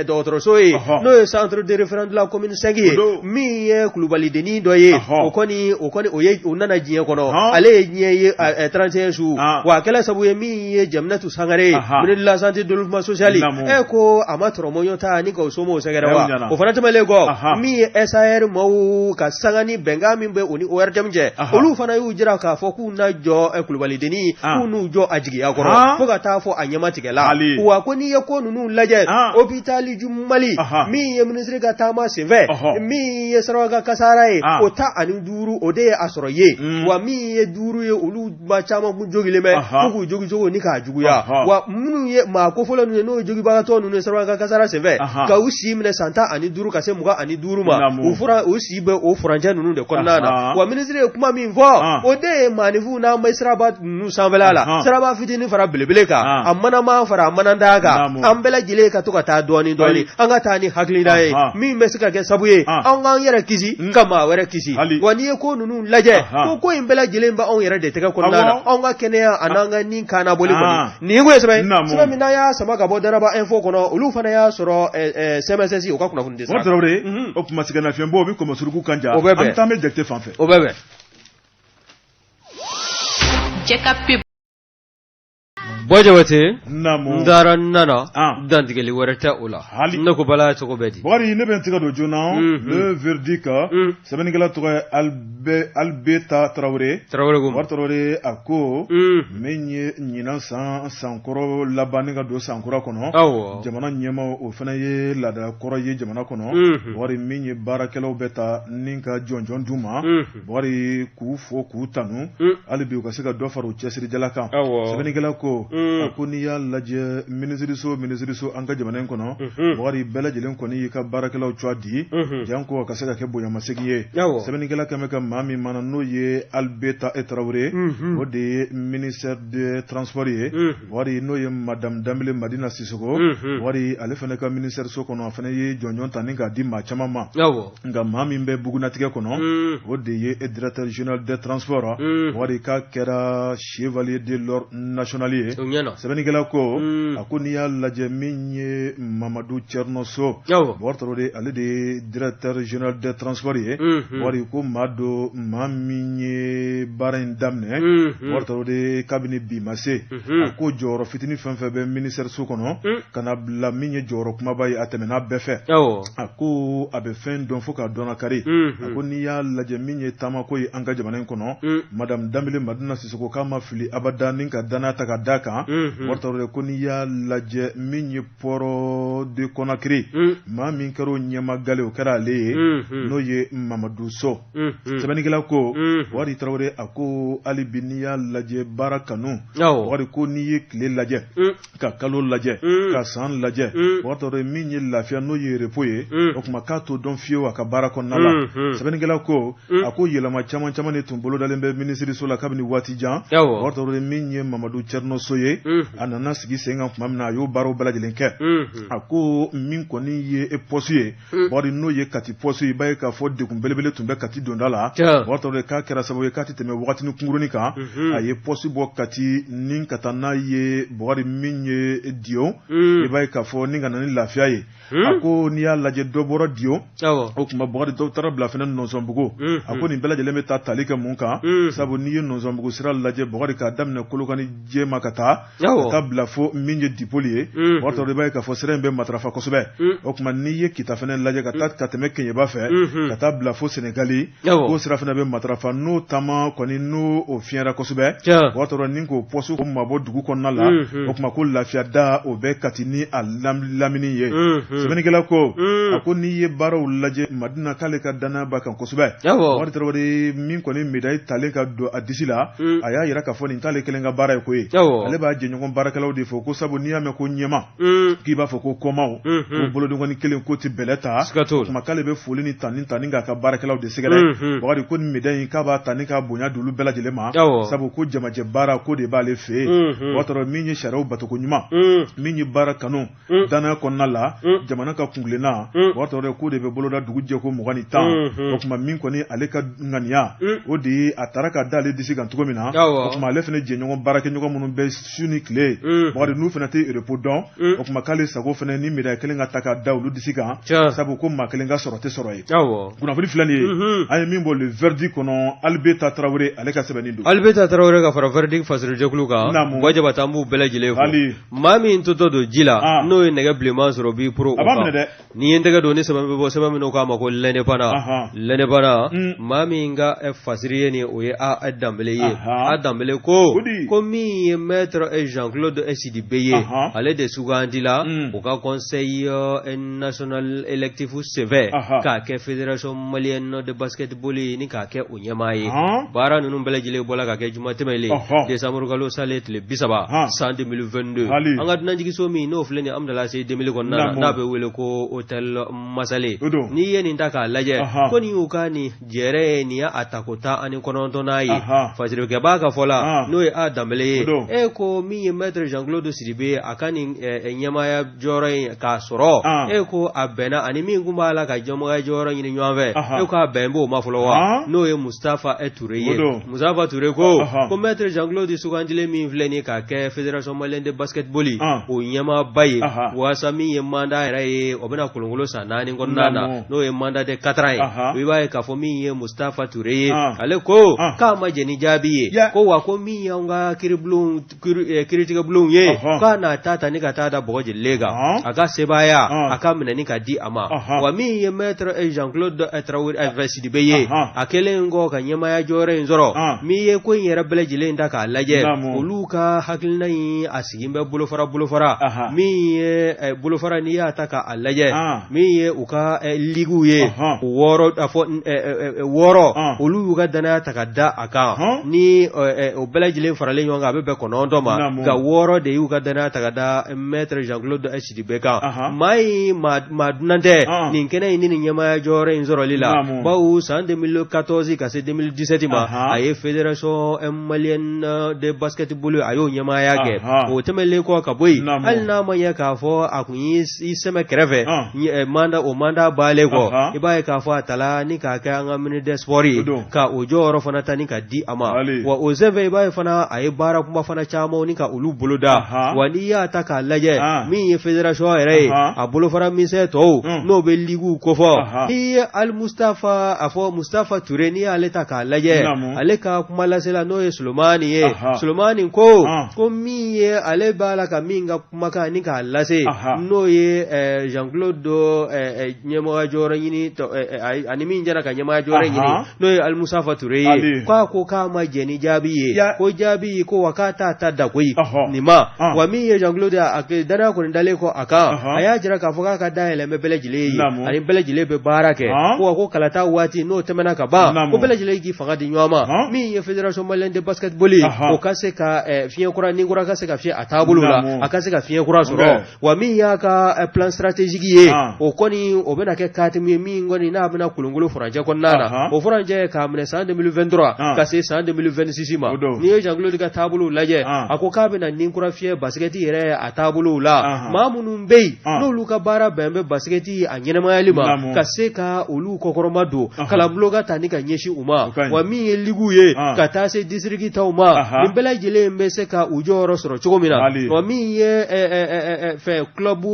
dɔgɔtɔrɔso ye, n'o ye centre de référence de la commune 5 ye, min ye kulubalidennin dɔ ye, o kɔni o kɔni o ye o nana diɲɛ kɔnɔ, ale ye diɲɛ ye 31 su, wa a kɛla sababu ye min ye Jaminatu Sangare ye, ministre de la santé, développement social, e ko a ma tɔrɔmɔɲɔ ta ni k'o somɔgɔw sɛgɛrɛ wa? O fana tɛmɛnen kɔ, min ye SAR maaw ka sanga ni bɛnkan min bɛ u ni ORTM cɛ, olu fana y'u jira k'a fɔ k'u na jɔ kulubaliden, k'u n'u jɔ a jigiya kɔrɔ fo ka taa fɔ a ɲɛmatigɛla. Wa ko n'i ye ko ninnu lajɛ, hôpital du Mali, min ye minisiri ka taama senfɛ, min ye siraba kasara ye, o 15, o de ye a sɔrɔ ye, wa min ye duuru ye, olu maa caman kun jogilen bɛ fo k'u jogicogo ni k'a juguya. Wa minnu ye maa kofɔlen ninnu ye, n'o ye jogibagatɔ ninnu ye siraba kasara senfɛ, ka u si minɛ san 15 ka se 25 ma, u fura u si bɛ o furancɛ ninnu de kɔnɔna na. Wa minisiri ye kuma min fɔ, o de ye maaninfinw n'an bɛ siraba ninnu sanfɛla la, siraba fitinin fara belebele kan, a manama fara a manantan kan, an bɛɛ lajɛlen ka to ka taa dɔɔnin dɔɔnin, an ka taa ni hakilina ye min bɛ se ka kɛ sabu ye an k'an yɛrɛ kisi ka maa wɛrɛ kisi. Wa n'i ye ko ninnu lajɛ, ko in bɛɛ lajɛlen bɛ anw yɛrɛ de tɛgɛ kɔnɔna na, anw ka kɛnɛya an'an ka ni kannabɔli kɔni. Nin ko ye sɛbɛn sɛbɛn min n'an y'a sama ka bɔ Daraba Info kɔnɔ, olu fana y'a sɔrɔ CMSS u ka kunnafoni di sira. Tarawele, o tuma sɛgɛnnafiɲɛbɔ bɛ kɔmɔsuruku kan ja, an bɛ taa bɛ Jakite fan fɛ. O bɛ bɛn. Jɛ ka pub. Bɔ Jabate, n taara n nana, dantigɛli wɛrɛ tɛ o la. Ne ko Bala, cogo bɛ di? Bakari, ne bɛ n tɛgɛ don joona Le Verdict, sɛbɛnnikɛla tɔgɔ ye Albeta Tarawele. Tarawele ko Bakari Tarawele, a ko min ye ɲinan san sankɔrɔ laban ni ka don sankura kɔnɔ, jamana ɲɛmaaw, o fana ye laada kɔrɔ ye jamana kɔnɔ. Bakari, min ye baarakɛlaw bɛ ta ni ka jɔnjɔn d'u ma, Bakari, k'u fo k'u tanu hali bi u ka se ka dɔ fara u cɛsirijala kan. Sɛbɛnnikɛla ko, a ko n'i y'a lajɛ minisiriso minisiriso an ka jamana in kɔnɔ, Bakari, bɛɛ lajɛlen kɔni y'i ka baarakɛlaw tɔgɔ di, janko a ka se ka kɛ bonyamasegin ye. Sɛbɛnnikɛla kɛlen bɛ ka maa min mana, n'o ye Albeta Tarawele, o de ye ministère de transport ye, Bakari, n'o ye madame Danbele Madina Sisoko. Bakari, ale fana ka ministère so kɔnɔ, a fana ye jɔnjɔn ta ni k'a di maa caman ma. Nka maa min bɛ bugunnatigɛ kɔnɔ, o de ye directeur général des transports. Bakari, k'a kɛra chevalier de l'ordre national ye. Sɛbɛnnikɛla ko, a ko n'i y'a lajɛ, min ye Mamadu Cɛrinɔ So, Bakari Tarawele, ale de ye directeur général des transports ye. Bakari ko maa don, maa min ye baara in daminɛ, Bakari Tarawele, kabini bi ma se, a ko jɔyɔrɔ fitinin fɛn fɛn bɛ ministère so kɔnɔ, ka na bila min ye jɔyɔrɔ kumaba ye, a tɛmɛna bɛɛ fɛ. A ko a bɛ fɛn dɔn fo k'a dɔn kari. A ko n'i y'a lajɛ, min ye taamako ye an ka jamana in kɔnɔ, madame Danbele Madina Sisoko, k'a ma fili abada ni ka danaya ta ka d'a kan. Bakari Tarawele ko n'i y'a lajɛ, min ye port de Conakry, maa min kɛra o ɲɛmaa gale, o kɛra ale ye, n'o ye Mamadu So. Sɛbɛnnikɛla ko, Bakari Tarawele, a ko hali bi n'i y'a lajɛ baara kanu, Bakari ko n'i ye tile lajɛ, ka kalo lajɛ, ka san lajɛ, Bakari Tarawele, min ye lafiya, n'o ye repos ye, o tuma k'a t'o dɔn fiyewu a ka baara kɔnɔna la. Sɛbɛnnikɛla ko, a ko yɛlɛma caman caman de tun bolodalen bɛ minisiriso la kabini waati jan. Bakari Tarawele, min ye Mamadu Cɛrinɔ So ye. ye a nana sigi sen kan tuma min na a y'o baaraw bɛɛ lajɛlen kɛ a ko min kɔni ye poste ye Bakari n'o ye Kati poste ye i b'a ye k'a fɔ degun belebele tun bɛ Kati donda la Bakari Tarawele k'a kɛra sababu ye k'a tɛ tɛmɛ wagatinin kunkurunnin kan a ye poste bɔ Kati ni ka taa n'a ye Bakari min ye Diyo i b'a ye k'a fɔ ni ka na ni lafiya ye a ko n'i y'a lajɛ dɔ bɔra Diyo o tuma Bakari dɔw taara bila fana Nɔnsɔnbugu a ko nin bɛɛ lajɛlen bɛ taa tali kɛ mun kan sabu n'i ye Nɔnsɔnbugu sira lajɛ Bakari k'a daminɛ Kolokani Jɛma ka taa ka taa bila fo min ye Dipoli ye Bakari Tarawele i b'a ye k'a fɔ sira in bɛ matarafa kosɛbɛ o tuma n'i ye Kita fana lajɛ ka taa ka tɛmɛ Keɲeba fɛ ka taa bila fo Senegali k'o sira fana bɛ matarafa n'o taama kɔni n'o o fiyɛra kosɛbɛ Bakari Tarawele ni k'o poste ko mabɔ dugu kɔnɔna la o tuma ko lafiya da o bɛ Kati ni a lamini ye sɛbɛnnikɛla ko a ko n'i ye baaraw lajɛ Madina k'ale ka danaya b'a kan kosɛbɛ Bakari Tarawele min kɔni médaille talen ka don a disi la a y'a jira k'a fɔ nin t'ale kelen ka baara ye koyi ale b'a jɛɲɔgɔn baarakɛlaw de fo ko sabu n'i y'a mɛn ko ɲɛma k'i b'a fɔ ko kɔmaw ko bolodenkɔni kelen ko tɛ bɛlɛ ta o tuma k'ale bɛ foli ni tanni ta ni k'a ka baarakɛlaw de sɛgɛrɛ Bakari ko nin médaille in k'a b'a ta ni k'a bonya d'olu bɛɛ lajɛlen ma sabu ko jamajɛ baara ko de b'ale fɛ yen Bakari Tarawele min ye sariyaw batoko ɲuman min ye baara kanu danaya kɔnɔna la jamana ka kuntilenna Bakari Tarawele k'o de bɛ boloda dugu jɛko 20 ni 10 o tuma min kɔni ale ka ŋaniya o de ye a taara ka da ale disi kan cogo min na o tuma ale fana jɛɲɔgɔn baarakɛɲɔgɔn minnu bɛ su ni tile Bakari n'u fana tɛ repos dɔn o tuma k'ale sago fana ni médaille kelen ka ta ka da olu disi kan sabu ko maa kelen ka sɔrɔ tɛ sɔrɔ ye kunnafoni filɛ nin ye an ye min bɔ le verdict kɔnɔ Alibeta Tarawele ale ka sɛbɛnni don Alibeta Tarawele ka fara verdict fasirujɛkulu kan Buwa Jabate an b'u bɛɛ lajɛlen fo maa min totɔ don ji la ah. n'o ye nɛgɛ bilenman sɔrɔ b'i poron o kan n'i ye n tɛgɛ don ni sɛbɛn bɛ bɔ sɛbɛn min k'a ma ko l'indépendant l'indépendant maa min ka fasiri ye nin o ye a Danbele ye a Danbele ko ko min ye maître Jean Claude Sidibe ye ale de sugandila u ka conseil national électif senfɛ k'a kɛ fédération malienne de basketball ye ni k'a kɛ o ɲɛmaa ye baara ninnu bɛɛ lajɛlen bɔla ka kɛ juma tɛmɛlen décembre kalo salen tile 30 san 2022 an ka dunanjiginso min n'o filɛ nin Amudalayi ACI 2000 kɔnɔna na n'a bɛ wele ko hôtel Masale n'i ye nin ta k'a lajɛ ko nin y'u ka nin jɛrɛ ye nin y'a tako 19nan ye fasirikɛbaa ka fɔ la n'o ye a Danbele ye e ko min ye maître Jean Claude Sidibe a ka nin ɲɛmaaya jɔyɔrɔ in k'a sɔrɔ e ko a bɛnna ani min tun b'a la ka ɲɛmɔgɔya jɔyɔrɔ ɲini ɲɔgɔn fɛ e ko a bɛn b'o ma fɔlɔ wa n'o ye Mustafa Ture ye Mustafa Ture ko ko maître Jean Claude sugandilen min filɛ nin k'a kɛ fédération malienne de basketball o ɲɛmaaba ye waasa min ye mandat yɛrɛ ye o bɛna kolonkolon san 4 kɔnɔna na n'o ye mandat de 4 ans ye i b'a ye k'a fɔ min ye Mustafa Ture ye ale ko k'a ma jɛn ni jaabi ye ko wa ko min y'an ka kiiribulon kiiritigɛ bulonw ye k'a n'a ta ta ni ka taa da bɔgɔ jenilen kan a ka sebaaya a ka minɛ ni ka di a ma wa min ye maître Jean Claude Traoré Sidibe ye a kɛlen kɔ ka ɲɛmaaya jɔyɔrɔ in sɔrɔ min ye ko in yɛrɛ bɛɛ lajɛlen ta k'a lajɛ olu ka hakilina in a sigi bɛ bolofara bolofara min ye bolofara n'i y'a ta k'a lajɛ min ye u ka ligiw ye 6 a fɔ 6 olu y'u ka dannaya ta ka da a kan ni o bɛɛ lajɛlen faralen ɲɔgɔn kan a bɛ bɛn 9 ma nka 6 de y'u ka dannaya ta ka da maître Jean Claude Sidibe kan maa in maa dunan tɛ nin kɛnɛ in ni nin ɲɛmaaya jɔyɔrɔ in sɔrɔli la bawo san 2014 ka se 2017 ma a ye fédération malienne de basketball a y'o ɲɛmaaya kɛ o tɛmɛnlen kɔ ka bɔ yen hali n'a ma ɲɛ k'a fɔ a kun y'i sɛmɛ kɛrɛfɛ mandat o mandat baalen kɔ i b'a ye k'a fɔ a tala ni k'a kɛ an ka ministre des sports ye ka o jɔyɔrɔ fana ta ni ka di a ma wa o senfɛ i b'a ye fana a ye baara kunba fana caman ni ka olu boloda wa n'i y'a ta k'a lajɛ min ye fédération yɛrɛ ye a bolofara misɛn tɔw n'o bɛ ligiw kofɔ n'i ye Ali Mustafa a fɔ Mustafa Ture n'i y'ale ta k'a lajɛ ale ka kumalasela n'o ye Solomani ye Solomani ko ko min ye ale b'a la ka min ka kumakan ni k'a lase n'o ye Jean Claude ɲɛmɔgɔya jɔyɔrɔ ɲini ani min jɛra ka ɲɛmaaya jɔyɔrɔ ɲini n'o ye Ali Mustafa Ture ye k'a ko k'a ma jɛn ni jaabi ye ko jaabi ko wa k'a t'a ta da koyi nin ma wa min ye Jean Claude a danaya kɔni dalen kɔ a kan a y'a jira k'a fɔ k'a ka da yɛlɛn bɛ bɛɛ lajɛlen ye ani bɛɛ lajɛlen bɛ baara kɛ ko wa ko kalata waati n'o tɛmɛna ka ban ko bɛɛ lajɛlen k'i fanga di ɲɔgɔn ma min ye fédération malienne de basketball ye o ka se ka fiɲɛ kura ni kura ka se ka fiyɛ a taabolo la a ka se ka fiɲɛ kura sɔrɔ wa min y'a ka plan stratégique ye o kɔni o bɛna kɛ katimu ye min kɔni n'a bɛna kolonkolon furancɛ kɔnɔna na o furancɛ k'a minɛ san 2023 ka se san 2026 ma n'i ye Jean Claude ka taabolo lajɛ A ko k'a bɛna ni kura fiyɛ basikɛti yɛrɛ a taabolow la, maa minnu bɛ yen n'olu ka baara bɛn bɛ basikɛti a ɲɛnamayali ma, ka se ka olu kɔkɔrɔma don, kalanbulon ka ta ni ka ɲɛsin u ma, wa min ye ligiw ye ka taa se disiriki taw ma, nin bɛɛ lajɛlen bɛ se ka u jɔyɔrɔ sɔrɔ cogo min na. Wa min ye fɛ club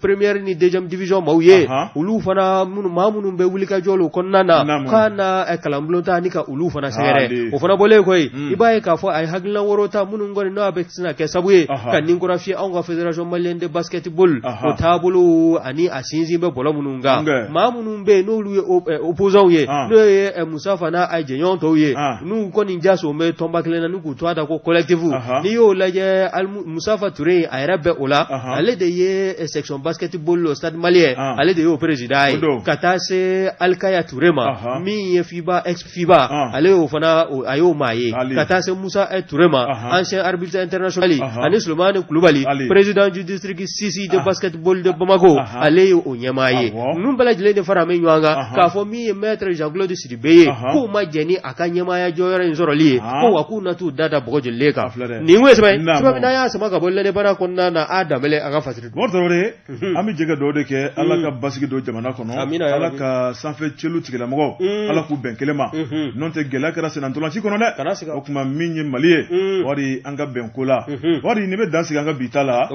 première ni deuxième division maaw ye, olu fana maa minnu bɛ wulikajɔ la o kɔnɔna na, k'a na kalanbulon ta ni ka olu fana sɛgɛrɛ. O fana bɔlen kɔ yen, i b'a ye k'a fɔ a ye hakilina wɛrɛw ta minnu kɔni n'a bɛ sina kɛ sabu ye ka ni kura fiyɛ anw ka fédération malienne de basketball o taabolo ani a sinsin bɛ bɔlɔ minnu kan. Maa minnu bɛ yen n'olu ye opposants ye, n'o ye Musa Fana a jɛɲɔgɔn tɔw ye, n'u kɔni jaso bɛ tɔnba kelen na n'u k'u tɔgɔ da ko collectif, n'i y'o lajɛ, Musafa Ture a yɛrɛ bɛ o la, ale de ye section basketball au Stade Malien, ale de y'o président ye, ka taa se Alikaya Ture ma min ye FIBA ex FIBA, ale y'o fana a y'o maa ye, ka taa se Musa Ture ma, ancien arbitre international, ani Solomani Kulubali, président du district 6 de basketball de Bamako, ale ye o ɲɛmaa ye. Ninnu bɛɛ lajɛlen de fara bɛ ɲɔgɔn kan k'a fɔ min ye maître Jean-Claude Sidibe ye, k'u ma jɛn ni a ka ɲɛmaaya jɔyɔrɔ in sɔrɔli ye, ko wa k'u na t'u da da bɔgɔ jolilen kan. Nin ye sɛbɛn sɛbɛn n'an y'a sama ka bɔ L'Indépendant kɔnɔna na, a Danbɛlɛ an ka fasiri. Mori Tarawele, an bɛ jɛ ka dugawu de kɛ Ala ka basigi don jamana kɔnɔ, Ala ka sanfɛ celu tigilamɔgɔw, Ala k'u bɛn kelen ma, n'o tɛ gɛlɛya kɛra senna ntolanci kɔnɔ dɛ. O tuma min ye Mali ye, wari an ka bɛn ko la, wari nin bɛ dan sigi an ka bi ta la.